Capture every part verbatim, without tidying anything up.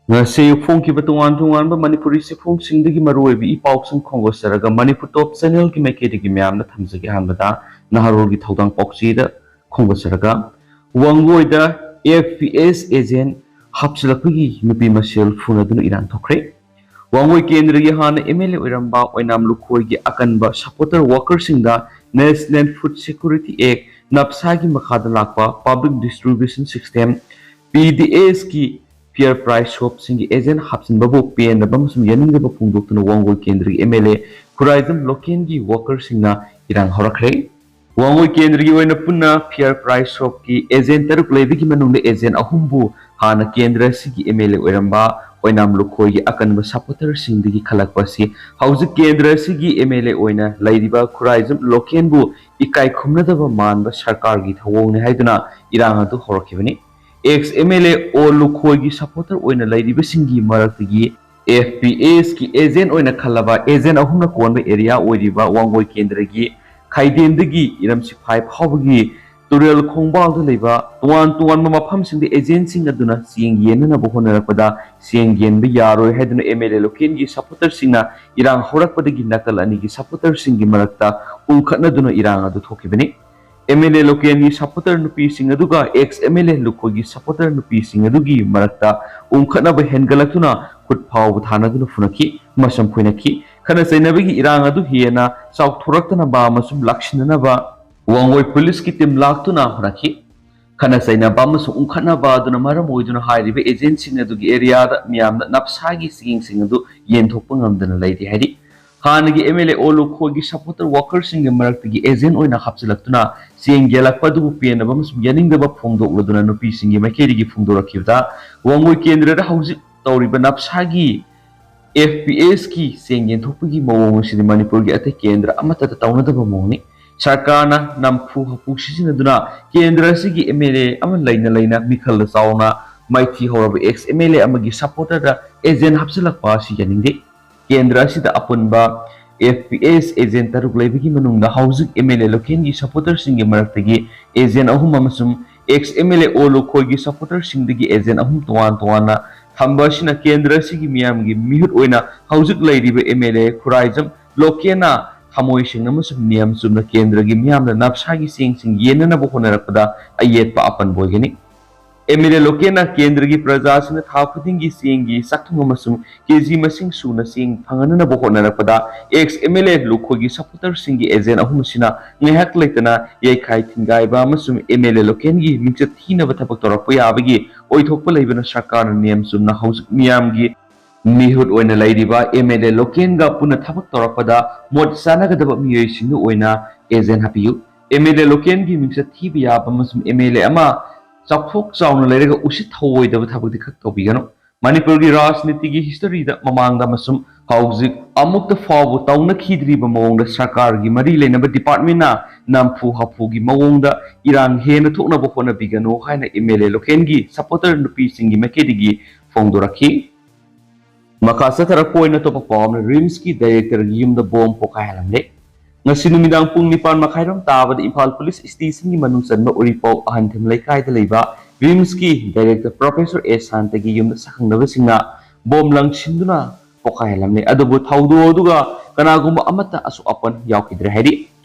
ꯉꯁꯤ ꯐꯣꯡꯈꯤꯕ ꯇꯣꯉꯥꯟ ꯇꯣꯉꯥꯟꯕ ꯃꯅꯤꯄꯨꯔꯤ ꯆꯦꯐꯣꯡꯁꯤꯡꯗꯒꯤ ꯃꯔꯨꯑꯣꯏꯕ ꯏ ꯄꯥꯎꯁꯤꯡ ꯈꯣꯝꯒꯠꯆꯔꯒ ꯃꯅꯤꯄꯨꯔ ꯇꯣꯞ ꯆꯦꯅꯦꯜꯒꯤ ꯃꯥꯏꯀꯩꯗꯒꯤ ꯃꯌꯥꯝꯗ ꯊꯝꯖꯒꯦ꯫ ꯑꯍꯥꯟꯕꯗ ꯅꯍꯥꯔꯣꯜꯒꯤ ꯊꯧꯗꯥꯡ ꯄꯥꯎꯆꯦꯗ ꯈꯣꯝꯒꯠꯆꯔꯒ ꯋꯥꯡꯒꯣꯏꯗ ꯑꯦꯐ ꯄꯤ ꯑꯦꯁ ꯑꯦꯖꯦꯟ ꯍꯥꯞꯆꯤꯜꯂꯛꯄꯒꯤ ꯅꯨꯄꯤ ꯃꯁꯦꯜ ꯐꯨꯅꯗꯨꯅ ꯏꯔꯥꯡ ꯊꯣꯛꯈ꯭ꯔꯦ꯫ ꯋꯥꯡꯒꯣꯏ ꯀꯦꯟꯗ꯭ꯔꯒꯤ ꯍꯥꯟꯅ ꯑꯦꯝ ꯑꯦꯜ ꯑꯦ ꯑꯣꯏꯔꯝꯕ ꯑꯣꯏꯅꯥꯝ ꯂꯨꯈꯣꯏꯒꯤ ꯑꯀꯟꯕ ꯁꯄꯣꯔꯇꯔ ꯋꯥꯀꯔꯁꯤꯡꯗ National Food Security Act, ꯅꯞꯁꯥꯒꯤ ꯃꯈꯥꯗ ꯂꯥꯛꯄ Public Distribution System, P D ꯑꯦꯁꯀꯤ ꯐꯤꯌꯔ ꯄ꯭ꯔꯥꯏꯁ ꯁꯣꯞꯁꯤꯡꯒꯤ ꯑꯦꯖꯦꯟ ꯍꯥꯞꯆꯤꯟꯕꯕꯨ ꯄꯦꯟꯗꯕ ꯑꯃꯁꯨꯡ ꯌꯥꯅꯤꯡꯗꯕ ꯐꯣꯡꯗꯣꯛꯇꯨꯅ ꯋꯥꯡꯒꯣꯏ ꯀꯦꯟꯗ꯭ꯔꯒꯤ ꯑꯦꯝ ꯑꯦꯜ ꯑꯦ ꯈꯨꯔꯥꯏꯖꯝ ꯂꯣꯀꯦꯟꯒꯤ ꯋꯥꯀꯔꯁꯤꯡꯅ ꯏꯔꯥꯡ ꯍꯧꯔꯛꯈ꯭ꯔꯦ꯫ ꯋꯥꯡꯒꯣꯏ ꯀꯦꯟꯗ꯭ꯔꯒꯤ ꯑꯣꯏꯅ ꯄꯨꯟꯅ ꯐꯤꯌꯔ ꯄ꯭ꯔꯥꯏꯁ ꯁꯣꯞꯀꯤ ꯑꯦꯖꯦꯟ ꯇꯔꯨꯛ ꯂꯩꯕꯒꯤ ꯃꯅꯨꯡꯗ ꯑꯦꯖꯦꯟ ꯑꯍꯨꯝꯕꯨ ꯍꯥꯟꯅ ꯀꯦꯟꯗ꯭ꯔ ꯑꯁꯤꯒꯤ ꯑꯦꯝ ꯑꯦꯜ ꯑꯦ ꯑꯣꯏꯔꯝꯕ ꯑꯣꯏꯅꯥꯝ ꯂꯨꯈꯣꯏꯒꯤ ꯑꯀꯟꯕ ꯁꯄꯣꯔꯇꯔꯁꯤꯡꯗꯒꯤ ꯈꯜꯂꯛꯄ ꯑꯁꯤ ꯍꯧꯖꯤꯛ ꯀꯦꯟꯗ꯭ꯔ ꯑꯁꯤꯒꯤ ꯑꯦꯝ ꯑꯦꯜ ꯑꯦ ꯑꯣꯏꯅ ꯂꯩꯔꯤꯕ ꯈꯨꯔꯥꯏꯖꯝ ꯂꯣꯀꯦꯟꯕꯨ ꯏꯀꯥꯏ ꯈꯨꯝꯅꯗꯕ ꯃꯥꯟꯕ ꯁꯔꯀꯥꯔꯒꯤ ꯊꯧꯑꯣꯡꯅꯤ ꯍꯥꯏꯗꯨꯅ ꯏꯔꯥꯡ ꯑꯗꯨ ꯍꯧꯔꯛꯈꯤꯕꯅꯤ꯫ ꯑꯦꯛꯁ ꯑꯦꯝ ꯑꯦꯜ ꯑꯦ ꯑꯣ ꯂꯨꯈꯣꯏꯒꯤ ꯁꯄꯣꯔꯇꯔ ꯑꯣꯏꯅ ꯂꯩꯔꯤꯕꯁꯤꯡꯒꯤ ꯃꯔꯛꯇꯒꯤ ꯑꯦꯐ ꯄꯤ ꯑꯦꯁꯀꯤ ꯑꯦꯖꯦꯟ ꯑꯣꯏꯅ ꯈꯜꯂꯕ ꯑꯦꯖꯦꯟ ꯑꯍꯨꯝꯅ ꯀꯣꯟꯕ ꯑꯦꯔꯤꯌꯥ ꯑꯣꯏꯔꯤꯕ ꯋꯥꯡꯒꯣꯏ ꯀꯦꯟꯗ꯭ꯔꯒꯤ ꯈꯥꯏꯗꯦꯟꯗꯒꯤ ꯏꯔꯝ ꯁꯤꯐꯥꯏ ꯐꯥꯎꯕꯒꯤ ꯇꯨꯔꯦꯜ ꯈꯣꯡꯕꯥꯜꯗ ꯂꯩꯕ ꯇꯣꯉꯥꯟ ꯇꯣꯉꯥꯟꯕ ꯃꯐꯝꯁꯤꯡꯗ ꯑꯦꯖꯦꯟꯁꯤꯡ ꯑꯗꯨꯅ ꯆꯦꯡ ꯌꯦꯟꯅꯅꯕ ꯍꯣꯠꯅꯔꯛꯄꯗ ꯆꯦꯡ ꯌꯦꯟꯕ ꯌꯥꯔꯣꯏ ꯍꯥꯏꯗꯨꯅ ꯑꯦꯝ ꯑꯦꯜ ꯑꯦ ꯂꯣꯀꯦꯟꯒꯤ ꯁꯄꯣꯔꯇꯔꯁꯤꯡꯅ ꯏꯔꯥꯡ ꯍꯧꯔꯛꯄꯗꯒꯤ ꯅꯥꯀꯜ ꯑꯅꯤꯒꯤ ꯁꯄꯣꯔꯇꯔꯁꯤꯡꯒꯤ ꯃꯔꯛꯇ ꯎꯪꯈꯠꯅꯗꯨꯅ ꯏꯔꯥꯡ ꯑꯗꯨ ꯊꯣꯛꯈꯤꯕꯅꯤ꯫ ꯑꯦꯝ ꯑꯦꯜ ꯑꯦ ꯂꯣꯀꯦꯟꯒꯤ ꯁꯄꯣꯔꯇꯔ ꯅꯨꯄꯤꯁꯤꯡ ꯑꯗꯨꯒ ꯑꯦꯛꯁ ꯑꯦꯝ ꯑꯦꯜ ꯑꯦ ꯂꯨꯈꯣꯏꯒꯤ ꯁꯄꯣꯔꯇꯔ ꯅꯨꯄꯤꯁꯤꯡ ꯑꯗꯨꯒꯤ ꯃꯔꯛꯇ ꯎꯪꯈꯠꯅꯕ ꯍꯦꯟꯒꯠꯂꯛꯇꯨꯅ ꯈꯨꯠ ꯐꯥꯎꯕ ꯊꯥꯅꯗꯨꯅ ꯐꯨꯅꯈꯤ ꯑꯃꯁꯨꯡ ꯐꯨꯅꯈꯤ꯫ ꯈꯠꯅ ꯆꯩꯅꯕꯒꯤ ꯏꯔꯥꯡ ꯑꯗꯨ ꯍꯦꯟꯅ ꯆꯥꯎꯊꯣꯔꯛꯇꯅꯕ ꯑꯃꯁꯨꯡ ꯂꯥꯛꯁꯤꯟꯅꯅꯕ ꯋꯥꯡꯒꯣꯏ ꯄꯨꯂꯤꯁꯀꯤ ꯇꯤꯝ ꯂꯥꯛꯇꯨꯅ ꯍꯣꯠꯅꯈꯤ꯫ ꯈꯠꯅ ꯆꯩꯅꯕ ꯑꯃꯁꯨꯡ ꯎꯪꯈꯠꯅꯕ ꯑꯗꯨꯅ ꯃꯔꯝ ꯑꯣꯏꯗꯨꯅ ꯍꯥꯏꯔꯤꯕ ꯑꯦꯖꯦꯟꯁꯤꯡ ꯑꯗꯨꯒꯤ ꯑꯦꯔꯤꯌꯥꯗ ꯃꯤꯌꯥꯝꯅ ꯅꯞꯁꯥꯒꯤ ꯆꯦꯡꯁꯤꯡ ꯑꯗꯨ ꯌꯦꯟꯊꯣꯛꯄ ꯉꯝꯗꯅ ꯂꯩꯔꯤ ꯍꯥꯏꯔꯤ꯫ ꯍꯥꯟꯅꯒꯤ ꯑꯦꯝ ꯑꯦꯜ ꯑꯦ ꯑꯣ ꯂꯨꯈꯣꯏꯒꯤ ꯁꯄꯣꯔꯇꯔ ꯋꯥꯀꯔꯁꯤꯡꯒꯤ ꯃꯔꯛꯇꯒꯤ ꯑꯦꯖꯦꯟ ꯑꯣꯏꯅ ꯍꯥꯞꯆꯤꯜꯂꯛꯇꯨꯅ ꯆꯦꯡ ꯌꯦꯜꯂꯛꯄ ꯑꯗꯨꯕꯨ ꯄꯦꯟꯗꯕ ꯑꯃꯁꯨꯡ ꯌꯥꯅꯤꯡꯗꯕ ꯐꯣꯡꯗꯣꯛꯂꯗꯨꯅ ꯅꯨꯄꯤꯁꯤꯡꯒꯤ ꯃꯥꯏꯀꯩꯗꯒꯤ ꯐꯣꯡꯗꯣꯔꯛꯈꯤꯕꯗ ꯋꯥꯡꯒꯣꯏ ꯀꯦꯟꯗ꯭ꯔꯗ ꯍꯧꯖꯤꯛ ꯇꯧꯔꯤꯕ ꯅꯞꯁꯥꯒꯤ ꯑꯦꯐ ꯄꯤ ꯑꯦꯁꯀꯤ ꯆꯦꯡ ꯌꯦꯟꯊꯣꯛꯄꯒꯤ ꯃꯑꯣꯡ ꯑꯁꯤꯗꯤ ꯃꯅꯤꯄꯨꯔꯒꯤ ꯑꯇꯩ ꯀꯦꯟꯗ꯭ꯔ ꯑꯃꯠꯇꯗ ꯇꯧꯅꯗꯕ ꯃꯑꯣꯡꯅꯤ꯫ ꯁꯔꯀꯥꯔꯅ ꯅꯝꯐꯨ ꯍꯥꯐꯨ ꯁꯤꯖꯤꯟꯅꯗꯨꯅ ꯀꯦꯟꯗ꯭ꯔ ꯑꯁꯤꯒꯤ ꯑꯦꯝ ꯑꯦꯜ ꯑꯦ ꯑꯃ ꯂꯩꯅ ꯂꯩꯅ ꯃꯤꯈꯜꯗ ꯆꯥꯎꯅ ꯃꯥꯏꯊꯤ ꯍꯧꯔꯕ ꯑꯦꯛꯁ ꯑꯦꯝ ꯑꯦꯜ ꯑꯦ ꯑꯃꯒꯤ ꯁꯄꯣꯔꯇꯔꯗ ꯑꯦꯖꯦꯟ ꯍꯥꯞꯆꯤꯜꯂꯛꯄ ꯑꯁꯤ ꯌꯥꯅꯤꯡꯗꯦ꯫ ꯀꯦꯟꯗ꯭ꯔ ꯑꯁꯤꯗ ꯑꯄꯨꯟꯕ ꯑꯦꯐ ꯄꯤ ꯑꯦꯁ ꯑꯦꯖꯦꯟ ꯇꯔꯨꯛ ꯂꯩꯕꯒꯤ ꯃꯅꯨꯡꯗ ꯍꯧꯖꯤꯛ ꯑꯦꯝ ꯑꯦꯜ ꯑꯦ ꯂꯣꯀꯦꯟꯒꯤ ꯁꯄꯣꯔꯇꯔꯁꯤꯡꯒꯤ ꯃꯔꯛꯇꯒꯤ ꯑꯦꯖꯦꯟ ꯑꯍꯨꯝ ꯑꯃꯁꯨꯡ ꯑꯦꯛꯁ ꯑꯦꯝ ꯑꯦꯜ ꯑꯦ ꯑꯣ ꯂꯨꯈꯣꯏꯒꯤ ꯁꯄꯣꯔꯇꯔꯁꯤꯡꯗꯒꯤ ꯑꯦꯖꯦꯟ ꯑꯍꯨꯝ ꯇꯣꯉꯥꯟ ꯇꯣꯉꯥꯟꯅ ꯊꯝꯕ ꯑꯁꯤꯅ ꯀꯦꯟꯗ꯭ꯔ ꯑꯁꯤꯒꯤ ꯃꯤꯌꯥꯝꯒꯤ ꯃꯤꯍꯨꯠ ꯑꯣꯏꯅ ꯍꯧꯖꯤꯛ ꯂꯩꯔꯤꯕ ꯑꯦꯝ ꯑꯦꯜ ꯑꯦ ꯈꯨꯔꯥꯏꯖꯝ ꯂꯣꯀꯦꯟꯅ ꯊꯃꯣꯏ ꯁꯦꯡꯅ ꯑꯃꯁꯨꯡ ꯅꯤꯌꯝ ꯆꯨꯝꯅ ꯀꯦꯟꯗ꯭ꯔꯒꯤ ꯃꯤꯌꯥꯝꯅ ꯅꯞꯁꯥꯒꯤ ꯆꯦꯡꯁꯤꯡ ꯌꯦꯟꯅꯅꯕ ꯍꯣꯠꯅꯔꯛꯄꯗ ꯑꯌꯦꯠꯄ ꯑꯄꯟꯕ ꯑꯣꯏꯒꯅꯤ꯫ ꯑꯦꯝ ꯑꯦꯜ ꯑꯦ ꯂꯣꯀꯦꯟꯅ ꯀꯦꯟꯗ꯭ꯔꯒꯤ ꯄ꯭ꯔꯖꯥꯁꯤꯡꯅ ꯊꯥ ꯈꯨꯗꯤꯡꯒꯤ ꯆꯦꯡꯒꯤ ꯆꯥꯛꯊꯨꯡ ꯑꯃꯁꯨꯡ ꯀꯦ ꯖꯤ ꯃꯁꯤꯡ ꯁꯨꯅ ꯆꯦꯡ ꯐꯪꯍꯟꯅꯅꯕ ꯍꯣꯠꯅꯔꯛꯄꯗ ꯑꯦꯛꯁ ꯑꯦꯝ ꯑꯦꯜ ꯑꯦ ꯂꯨꯈꯣꯏꯒꯤ ꯁꯄꯣꯔꯇꯔꯁꯤꯡꯒꯤ ꯑꯦꯖꯦꯟ ꯑꯍꯨꯝ ꯑꯁꯤꯅ ꯉꯥꯏꯍꯥꯛ ꯂꯩꯇꯅ ꯌꯩꯈꯥꯏ ꯊꯤꯟꯒꯥꯏꯕ ꯑꯃꯁꯨꯡ ꯑꯦꯝ ꯑꯦꯜ ꯑꯦ ꯂꯣꯀꯦꯟꯒꯤ ꯃꯤꯡꯆꯠ ꯊꯤꯅꯕ ꯊꯕꯛ ꯇꯧꯔꯛꯄ ꯌꯥꯕꯒꯤ ꯑꯣꯏꯊꯣꯛꯄ ꯂꯩꯕꯅ ꯁꯔꯀꯥꯔꯅ ꯅꯤꯌꯝ ꯆꯨꯝꯅ ꯍꯧꯖꯤꯛ ꯃꯤꯌꯥꯝꯒꯤ ꯃꯤꯍꯨꯠ ꯑꯣꯏꯅ ꯂꯩꯔꯤꯕ ꯑꯦꯝ ꯑꯦꯜ ꯑꯦ ꯂꯣꯀꯦꯟꯒ ꯄꯨꯟꯅ ꯊꯕꯛ ꯇꯧꯔꯛꯄꯗ ꯃꯣꯠ ꯆꯥꯟꯅꯒꯗꯕ ꯃꯤꯑꯣꯏꯁꯤꯡꯗꯨ ꯑꯣꯏꯅ ꯑꯦꯖꯦꯟ ꯍꯥꯞꯄꯤꯌꯨ꯫ ꯑꯦꯝ ꯑꯦꯜ ꯑꯦ ꯂꯣꯀꯦꯟꯒꯤ ꯃꯤꯡꯆꯠ ꯊꯤꯕ ꯌꯥꯕ ꯑꯃꯁꯨꯡ ꯑꯦꯝ ꯑꯦꯜ ꯑꯦ ꯑꯃ ꯆꯥꯎꯊꯣꯛ ꯆꯥꯎꯅ ꯂꯩꯔꯒ ꯎꯁꯤꯠ ꯊꯧꯑꯣꯏꯗꯕ ꯊꯕꯛꯇꯤ ꯈꯛ ꯇꯧꯕꯤꯒꯅꯨ꯫ ꯃꯅꯤꯄꯨꯔꯒꯤ ꯔꯥꯖꯅꯤꯇꯤꯒꯤ ꯍꯤꯁꯇꯔꯤꯗ ꯃꯃꯥꯡꯗ ꯑꯃꯁꯨꯡ ꯍꯧꯖꯤꯛ ꯑꯃꯨꯛꯇ ꯐꯥꯎꯕ ꯇꯧꯅꯈꯤꯗ꯭ꯔꯤꯕ ꯃꯑꯣꯡꯗ ꯁꯔꯀꯥꯔꯒꯤ ꯃꯔꯤ ꯂꯩꯅꯕ ꯗꯤꯄꯥꯔꯠꯃꯦꯟꯅ ꯅꯝꯐꯨ ꯍꯥꯐꯨꯒꯤ ꯃꯑꯣꯡꯗ ꯏꯔꯥꯡ ꯍꯦꯟꯅ ꯊꯣꯛꯅꯕ ꯍꯣꯠꯅꯕꯤꯒꯅꯨ ꯍꯥꯏꯅ ꯑꯦꯝ ꯑꯦꯜ ꯑꯦ ꯂꯣꯀꯦꯟꯒꯤ ꯁꯄꯣꯔꯇꯔ ꯅꯨꯄꯤꯁꯤꯡꯒꯤ ꯃꯥꯏꯀꯩꯗꯒꯤ ꯐꯣꯡꯗꯣꯔꯛꯈꯤ꯫ ꯃꯈꯥ ꯆꯠꯊꯔꯛꯄ ꯑꯣꯏꯅ ꯑꯇꯣꯞꯄ ꯄꯥꯎ ꯑꯃꯅ ꯔꯤꯝꯁꯀꯤ ꯗꯥꯏꯔꯦꯛꯇꯔꯒꯤ ꯌꯨꯝꯗ ꯕꯣꯝ ꯄꯣꯈꯥꯏꯍꯜꯂꯝꯂꯦ꯫ ꯉꯁꯤ ꯅꯨꯃꯤꯗꯥꯡ ꯄꯨꯡ ꯅꯤꯄꯥꯟ ꯃꯈꯥꯏꯔꯣꯝ ꯇꯥꯕꯗ ꯏꯝꯐꯥꯜ ꯄꯨꯂꯤꯁ ꯁ꯭ꯇꯦꯁꯟꯒꯤ ꯃꯅꯨꯡ ꯆꯟꯕ ꯎꯔꯤꯄꯣꯛ ꯑꯍꯟꯊꯦꯝ ꯂꯩꯀꯥꯏꯗ ꯂꯩꯕ ꯔꯤꯝꯁꯀꯤ ꯗꯥꯏꯔꯦꯛꯇꯔ ꯄ꯭ꯔꯣꯐꯦꯁꯔ ꯑꯦ ꯁꯥꯟꯇꯒꯤ ꯌꯨꯝꯗ ꯁꯛꯈꯪꯅꯕꯁꯤꯡꯅ ꯕꯣꯝ ꯂꯪꯁꯤꯟꯗꯨꯅ ꯄꯣꯈꯥꯏꯍꯜꯂꯝꯂꯦ꯫ ꯑꯗꯨꯕꯨ ꯊꯧꯗꯣꯛ ꯑꯗꯨꯒ ꯀꯅꯥꯒꯨꯝꯕ ꯑꯃꯠꯇ ꯑꯁꯣꯛ ꯑꯄꯟ ꯌꯥꯎꯈꯤꯗ꯭ꯔꯦ ꯍꯥꯏꯔꯤ꯫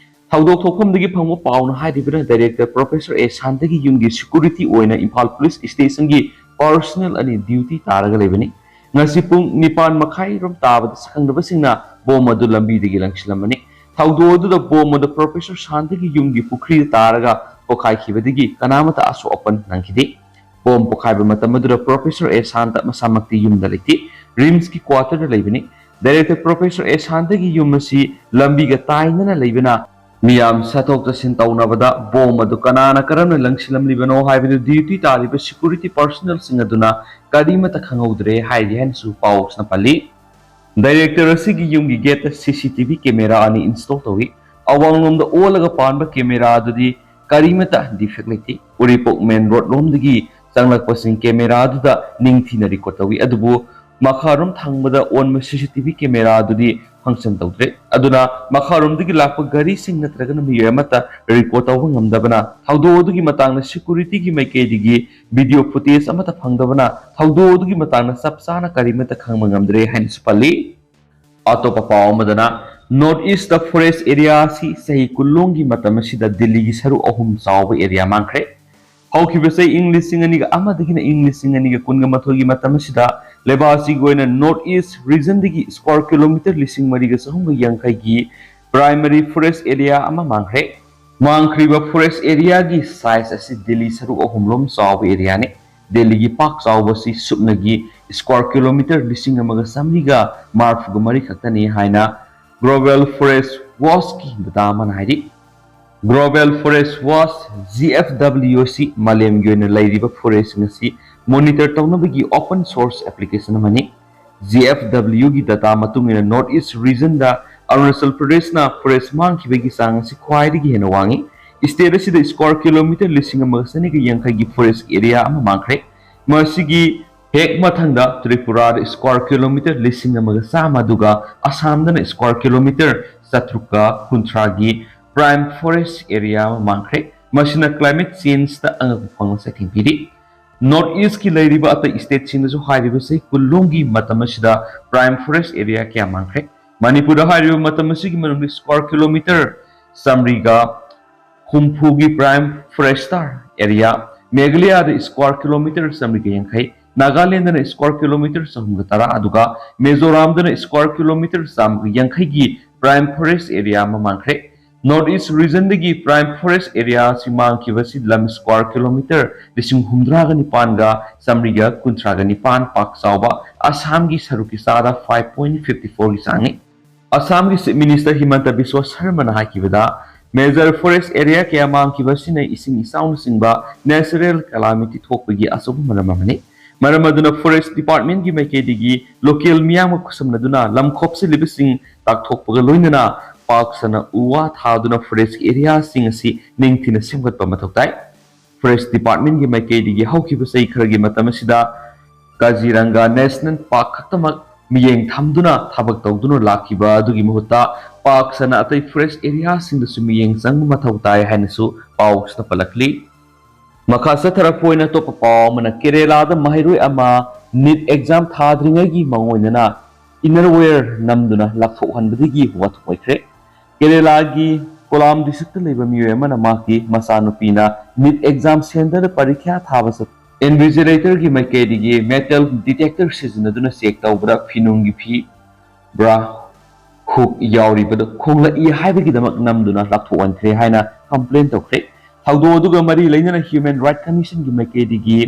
ꯊꯧꯗꯣꯛ ꯊꯣꯛꯐꯝꯗꯒꯤ ꯐꯪꯕ ꯄꯥꯎꯅ ꯍꯥꯏꯔꯤꯕꯅ ꯗꯥꯏꯔꯦꯛꯇꯔ ꯄ꯭ꯔꯣꯐꯦꯁꯔ ꯑꯦ ꯁꯥꯟꯇꯒꯤ ꯌꯨꯝꯒꯤ ꯁꯦꯀ꯭ꯌꯨꯔꯤꯇꯤ ꯑꯣꯏꯅ ꯏꯝꯐꯥꯜ ꯄꯨꯂꯤꯁ ꯁ꯭ꯇꯦꯁꯟꯒꯤ ꯄꯔꯁꯅꯦꯜ ꯑꯅꯤ ꯗ꯭ꯌꯨꯇꯤ ꯇꯥꯔꯒ ꯂꯩꯕꯅꯤ꯫ ꯉꯁꯤ ꯄꯨꯡ ꯅꯤꯄꯥꯟ ꯃꯈꯥꯏꯔꯣꯝ ꯇꯥꯕꯗ ꯁꯛꯈꯪꯅꯕꯁꯤꯡꯅ ꯕꯣꯝ ꯑꯗꯨ ꯂꯝꯕꯤꯗꯒꯤ ꯂꯪꯁꯤꯜꯂꯝꯕꯅꯤ꯫ ꯊꯧꯗꯣꯛ ꯑꯗꯨꯗ ꯕꯣꯝ ꯑꯗꯨ ꯄ꯭ꯔꯣꯐꯦꯁꯔ ꯁꯥꯟꯇꯒꯤ ꯌꯨꯝꯒꯤ ꯄꯨꯈ꯭ꯔꯤꯗ ꯇꯥꯔꯒ ꯄꯣꯈꯥꯏꯈꯤꯕꯗꯒꯤ ꯀꯅꯥꯃꯠꯇ ꯑꯁꯣꯛ ꯑꯄꯟ ꯅꯪꯈꯤꯗꯦ꯫ ꯕꯣꯝ ꯄꯣꯈꯥꯏꯕ ꯃꯇꯝ ꯑꯗꯨꯗ ꯄ꯭ꯔꯣꯐꯦꯁꯔ ꯑꯦ ꯁꯥꯟꯇ ꯃꯁꯥꯃꯛꯇꯤ ꯌꯨꯝꯗ ꯂꯩꯇꯦ, ꯔꯤꯝꯁꯀꯤ ꯀ꯭ꯋꯥꯇꯔꯗ ꯂꯩꯕꯅꯤ꯫ ꯗꯥꯏꯔꯦꯛꯇꯔ ꯄ꯭ꯔꯣꯐꯦꯁꯔ ꯑꯦ ꯁꯥꯟꯇꯒꯤ ꯌꯨꯝ ꯑꯁꯤ ꯂꯝꯕꯤꯒ ꯇꯥꯏꯅꯅ ꯂꯩꯕꯅ, ꯃꯤꯌꯥꯝ ꯆꯠꯊꯣꯛ ꯆꯠꯁꯤꯟ ꯇꯧꯅꯕꯗ ꯕꯣꯝ ꯑꯗꯨ ꯀꯅꯥꯅ ꯀꯔꯝꯅ ꯂꯪꯁꯤꯜꯂꯝꯂꯤꯕꯅꯣ ꯍꯥꯏꯕꯗꯨ ꯗ꯭ꯌꯨꯇꯤ ꯇꯥꯔꯤꯕ ꯁꯦꯀ꯭ꯌꯨꯔꯤꯇꯤ ꯄꯔꯁꯅꯦꯜꯁꯤꯡ ꯑꯗꯨꯅ ꯀꯔꯤꯃꯠꯇ ꯈꯪꯍꯧꯗ꯭ꯔꯦ ꯍꯥꯏꯔꯤ ꯍꯥꯏꯅꯁꯨ ꯄꯥꯎꯁꯤꯅ ꯄꯜꯂꯤ꯫ ꯗꯥꯏꯔꯦꯛꯇꯔ ꯑꯁꯤꯒꯤ ꯌꯨꯝꯒꯤ ꯒꯦꯠꯇ ꯁꯤ ꯁꯤ ꯇꯤ ꯚꯤ ꯀꯦꯃꯦꯔꯥ ꯑꯅꯤ ꯏꯟꯁꯇꯣꯜ ꯇꯧꯏ꯫ ꯑꯋꯥꯡꯂꯣꯝꯗ ꯑꯣꯜꯂꯒ ꯄꯥꯟꯕ ꯀꯦꯃꯦꯔꯥ ꯑꯗꯨꯗꯤ ꯀꯔꯤꯃꯠꯇ ꯗꯤꯐꯦꯛ ꯂꯩꯇꯦ꯫ ꯎꯔꯤꯄꯣꯛ ꯃꯦꯟ ꯔꯣꯗ ꯂꯣꯝꯗꯒꯤ ꯆꯪꯂꯛꯄꯁꯤꯡ ꯀꯦꯃꯦꯔꯥ ꯑꯗꯨꯗ ꯅꯤꯡꯊꯤꯅ ꯔꯦꯀꯣꯔꯗ ꯇꯧꯏ, ꯑꯗꯨꯕꯨ ꯃꯈꯥꯔꯣꯝ ꯊꯪꯕꯗ ꯑꯣꯟꯕ C C T V camera ꯑꯗꯨꯗꯤ function ꯇꯧꯗ꯭ꯔꯦ꯫ ꯑꯗꯨꯅ ꯃꯈꯥꯔꯣꯝꯗꯒꯤ ꯂꯥꯛꯄ ꯒꯥꯔꯤꯁꯤꯡ ꯅꯠꯇ꯭ꯔꯒꯅ ꯃꯤꯑꯣꯏ ꯑꯃꯠꯇ record ꯇꯧꯕ ꯉꯝꯗꯕꯅ ꯊꯧꯗꯣꯛ ꯑꯗꯨꯒꯤ ꯃꯇꯥꯡꯗ security ꯒꯤ ꯃꯥꯏꯀꯩꯗꯒꯤ video footage ꯑꯃꯠꯇ ꯐꯪꯗꯕꯅ ꯊꯧꯗꯣꯛ ꯑꯗꯨꯒꯤ ꯃꯇꯥꯡꯗ ꯆꯞ ꯆꯥꯅ ꯀꯔꯤꯃꯠꯇ ꯈꯪꯕ ꯉꯝꯗ꯭ꯔꯦ ꯍꯥꯏꯅꯁꯨ ꯄꯜꯂꯤ꯫ ꯑꯇꯣꯞꯄ ꯄꯥꯎ ꯑꯃꯗꯅ, North East ꯇ forest area ꯑꯁꯤ ꯆꯍꯤ ꯀꯨꯟꯂꯣꯝꯒꯤ ꯃꯇꯝ ꯑꯁꯤꯗ ꯗꯤꯜꯂꯤꯒꯤ ꯁꯔꯨꯛ ꯑꯍꯨꯝ ꯆꯥꯎꯕ area ꯃꯥꯡꯈ꯭ꯔꯦ꯫ ꯍꯧꯈꯤꯕ ꯆꯍꯤ ꯏꯪ ꯂꯤꯁꯤꯡ ꯑꯅꯤꯒ ꯑꯃꯗꯒꯤꯅ ꯏꯪ ꯂꯤꯁꯤꯡ ꯑꯅꯤꯒ ꯀꯨꯟꯒ ꯃꯥꯊꯣꯏꯒꯤ ꯃꯇꯝ ꯑꯁꯤꯗ ꯂꯩꯕꯥꯛ ꯑꯁꯤꯒꯤ ꯑꯣꯏꯅ North East region ꯗꯒꯤ square kilometre ꯂꯤꯁꯤꯡ ꯃꯔꯤꯒ ꯆꯍꯨꯝꯒ ꯌꯥꯡꯈꯩꯒꯤ primary forest area ꯑꯃ ꯃꯥꯡꯈ꯭ꯔꯦ꯫ ꯃꯥꯡꯈ꯭ꯔꯤꯕ forest area ꯒꯤ size ꯑꯁꯤ ꯗꯤꯜꯂꯤ ꯁꯔꯨꯛ ꯑꯍꯨꯝꯂꯣꯝ ꯆꯥꯎꯕ area ꯅꯤ꯫ ꯗꯤꯜꯂꯤꯒꯤ ꯄꯥꯛ ꯆꯥꯎꯕꯁꯤ ꯁꯨꯞꯅꯒꯤ square kilometre ꯂꯤꯁꯤꯡ ꯑꯃꯒ ꯆꯥꯃꯔꯤꯒ ꯃꯔꯤꯐꯨꯒ ꯃꯔꯤ ꯈꯛꯇꯅꯤ ꯍꯥꯏꯅ Global Forest Watch ꯀꯤ data ꯑꯃꯅ ꯍꯥꯏꯔꯤ꯫ Global Forest Watch, G F W, ꯑꯁꯤ ꯃꯥꯂꯦꯝꯒꯤ ꯑꯣꯏꯅ ꯂꯩꯔꯤꯕ forest ꯁꯤꯡ ꯑꯁꯤ monitor ꯇꯧꯅꯕꯒꯤ open source application ꯑꯃꯅꯤ꯫ G F W ꯒꯤ data ꯃꯇꯨꯡ ꯏꯟꯅ North East region ꯗ ꯑꯔꯨꯅꯥꯆꯜ ꯄ꯭ꯔꯗꯦꯁꯅ forest ꯃꯥꯡꯈꯤꯕꯒꯤ ꯆꯥꯡ ꯑꯁꯤ ꯈ꯭ꯋꯥꯏꯗꯒꯤ ꯍꯦꯟꯅ ꯋꯥꯡꯏ꯫ State ꯑꯁꯤꯗ square kilometre ꯂꯤꯁꯤꯡ ꯑꯃꯒ ꯆꯅꯤꯒ ꯌꯥꯡꯈꯩꯒꯤ forest area ꯑꯃ ꯃꯥꯡꯈ꯭ꯔꯦ꯫ ꯃꯁꯤꯒꯤ ꯍꯦꯛ ꯃꯊꯪꯗ ꯇ꯭ꯔꯤꯄꯨꯔꯥꯗ square kilometre ꯂꯤꯁꯤꯡ ꯑꯃꯒ ꯆꯥꯝꯃ, ꯑꯗꯨꯒ ꯑꯁꯥꯝꯗꯅ square kilometre ꯆꯥꯇ꯭ꯔꯨꯛꯀ ꯀꯨꯟꯊ꯭ꯔꯥꯒꯤ prime forest area ꯑꯃ ꯃꯥꯡꯈ꯭ꯔꯦ꯫ ꯃꯁꯤꯅ climate change ꯇ ꯑꯉꯛꯄ ꯐꯪꯕ ꯆꯩꯊꯦꯡ ꯄꯤꯔꯤ꯫ North East ꯀꯤ ꯂꯩꯔꯤꯕ ꯑꯇꯩ state ꯁꯤꯡꯗꯁꯨ ꯍꯥꯏꯔꯤꯕ ꯆꯍꯤ ꯀꯨꯟꯂꯣꯝꯒꯤ ꯃꯇꯝ ꯑꯁꯤꯗ prime forest area ꯀꯌꯥ ꯃꯥꯡꯈ꯭ꯔꯦ꯫ ꯃꯅꯤꯄꯨꯔꯗ ꯍꯥꯏꯔꯤꯕ ꯃꯇꯝ ꯑꯁꯤꯒꯤ ꯃꯅꯨꯡꯗ square kilometre ꯆꯥꯃꯔꯤꯒ ꯍꯨꯝꯐꯨꯒꯤ prime forest area, ꯃꯦꯘꯥꯂꯌꯥꯗ square kilometre ꯆꯥꯃꯔꯤꯒ ꯌꯥꯡꯈꯩ, ꯅꯥꯒꯥꯂꯦꯟꯗꯅ square kilometre ꯆꯍꯨꯝꯒ ꯇꯔꯥ, ꯑꯗꯨꯒ ꯃꯤꯖꯣꯔꯥꯝꯗꯅ square kilometre ꯆꯥꯝꯃꯒ ꯌꯥꯡꯈꯩꯒꯤ prime forest area ꯑꯃ ꯃꯥꯡꯈ꯭ꯔꯦ꯫ North East region ꯗꯒꯤ prime forest area ꯑꯁꯤ ꯃꯥꯡꯈꯤꯕ ꯑꯁꯤ ꯂꯝ square kilometre ꯂꯤꯁꯤꯡ ꯍꯨꯝꯗ꯭ꯔꯥꯒ ꯅꯤꯄꯥꯟꯒ ꯆꯥꯃꯔꯤꯒ ꯀꯨꯟꯊ꯭ꯔꯥꯒ ꯅꯤꯄꯥꯟ ꯄꯥꯛ ꯆꯥꯎꯕ ꯑꯁꯥꯝꯒꯤ ꯁꯔꯨꯛꯀꯤ ꯆꯥꯗ five point fifty four ꯒꯤ ꯆꯥꯡꯅꯤ꯫ ꯑꯁꯥꯝꯒꯤ Chief Minister ꯍꯤꯃꯟꯇ Visva ꯁꯔꯃꯅ ꯍꯥꯏꯈꯤꯕꯗ, major forest area ꯀꯌꯥ ꯃꯥꯡꯈꯤꯕ ꯑꯁꯤꯅ ꯏꯁꯤꯡ ꯏꯆꯥꯎꯅꯆꯤꯡꯕ natural calamity ꯊꯣꯛꯄꯒꯤ ꯑꯆꯧꯕ ꯃꯔꯝ ꯑꯃꯅꯤ꯫ ꯃꯔꯝ ꯑꯗꯨꯅ forest department ꯀꯤ ꯃꯥꯏꯀꯩꯗꯒꯤ local ꯃꯤꯌꯥꯝꯒ ꯈꯨꯠꯁꯝꯅꯗꯨꯅ ꯂꯝ ꯈꯣꯞꯆꯤꯜꯂꯤꯕꯁꯤꯡ ꯇꯥꯛꯊꯣꯛꯄꯒ ꯂꯣꯏꯅꯅ ꯄꯥꯛ ꯁꯟꯅ ꯎ ꯋꯥ ꯊꯥꯗꯨꯅ forest area ꯁꯤꯡ ꯑꯁꯤ ꯅꯤꯡꯊꯤꯅ ꯁꯦꯝꯒꯠꯄ ꯃꯊꯧ ꯇꯥꯏ꯫ Forest department ꯀꯤ ꯃꯥꯏꯀꯩꯗꯒꯤ ꯍꯧꯈꯤꯕ ꯆꯍꯤ ꯈꯔꯒꯤ ꯃꯇꯝ ꯑꯁꯤꯗ ꯀꯥꯖꯤꯔꯪꯒꯥ ꯅꯦꯁꯅꯦꯜ ꯄꯥꯔꯛ ꯈꯛꯇꯃꯛ ꯃꯤꯠꯌꯦꯡ ꯊꯝꯗꯨꯅ ꯊꯕꯛ ꯇꯧꯗꯨꯅ ꯂꯥꯛꯈꯤꯕ ꯑꯗꯨꯒꯤ ꯃꯍꯨꯠꯇ ꯄꯥꯔꯛ ꯁꯅ ꯑꯇꯩ ꯐꯣꯔꯦꯁ ꯑꯦꯔꯤꯌꯥꯁꯤꯡꯗꯁꯨ ꯃꯤꯠꯌꯦꯡ ꯆꯪꯕ ꯃꯊꯧ ꯇꯥꯏ ꯍꯥꯏꯅꯁꯨ ꯄꯥꯎꯁꯤꯗ ꯄꯜꯂꯛꯂꯤ꯫ ꯃꯈꯥ ꯆꯠꯊꯔꯛꯄ ꯑꯣꯏꯅ ꯑꯇꯣꯞꯄ ꯄꯥꯎ ꯑꯃꯅ ꯀꯦꯔꯦꯂꯥꯗ ꯃꯍꯩꯔꯣꯏ ꯑꯃ ꯅꯤꯠ ꯑꯦꯛꯖꯥꯝ ꯊꯥꯗ꯭ꯔꯤꯉꯩꯒꯤ ꯃꯉꯣꯟꯗꯅ ꯏꯅꯔ ꯋꯦꯌꯔ ꯅꯝꯗꯨꯅ ꯂꯥꯞꯊꯣꯛꯍꯟꯕꯗꯒꯤ ꯋꯥꯊꯣꯛ ꯑꯣꯏꯈ꯭ꯔꯦ꯫ ꯀꯦꯔꯦꯂꯥꯒꯤ ꯀꯣꯂꯥꯝ ꯗꯤꯁꯇ꯭ꯔꯤꯛꯇ ꯂꯩꯕ ꯃꯤꯑꯣꯏ ꯑꯃꯅ ꯃꯍꯥꯛꯀꯤ ꯃꯆꯥꯅꯨꯄꯤꯅ ꯅꯤꯠ ꯑꯦꯛꯖꯥꯝ ꯁꯦꯟꯇꯔꯗ ꯄꯔꯤꯈ꯭ꯌꯥ ꯊꯥꯕ ꯆꯠ invigilatorꯒꯤ ꯃꯥꯏꯀꯩꯗꯒꯤ ꯃꯦꯇꯦꯜ ꯗꯤꯇꯦꯛꯇꯔ ꯁꯤꯖꯤꯟꯅꯗꯨꯅ ꯆꯦꯛ ꯇꯧꯕꯗ ꯐꯤꯅꯨꯡꯒꯤ ꯐꯤ, ꯕ꯭ꯔꯥ, ꯍꯨꯛ ꯌꯥꯎꯔꯤꯕꯗꯨ ꯈꯣꯡꯂꯛꯏ ꯍꯥꯏꯕꯒꯤꯗꯃꯛ ꯅꯝꯗꯨꯅ ꯂꯥꯞꯊꯣꯛꯍꯟꯈ꯭ꯔꯦ ꯍꯥꯏꯅ ꯀꯝꯄ꯭ꯂꯦꯟ ꯇꯧꯈ꯭ꯔꯦ꯫ ꯊꯧꯗꯣꯛ ꯑꯗꯨꯒ ꯃꯔꯤ ꯂꯩꯅꯅ ꯍ꯭ꯌꯨꯃꯦꯟ ꯔꯥꯏꯠ ꯀꯃꯤꯁꯟꯒꯤ ꯃꯥꯏꯀꯩꯗꯒꯤ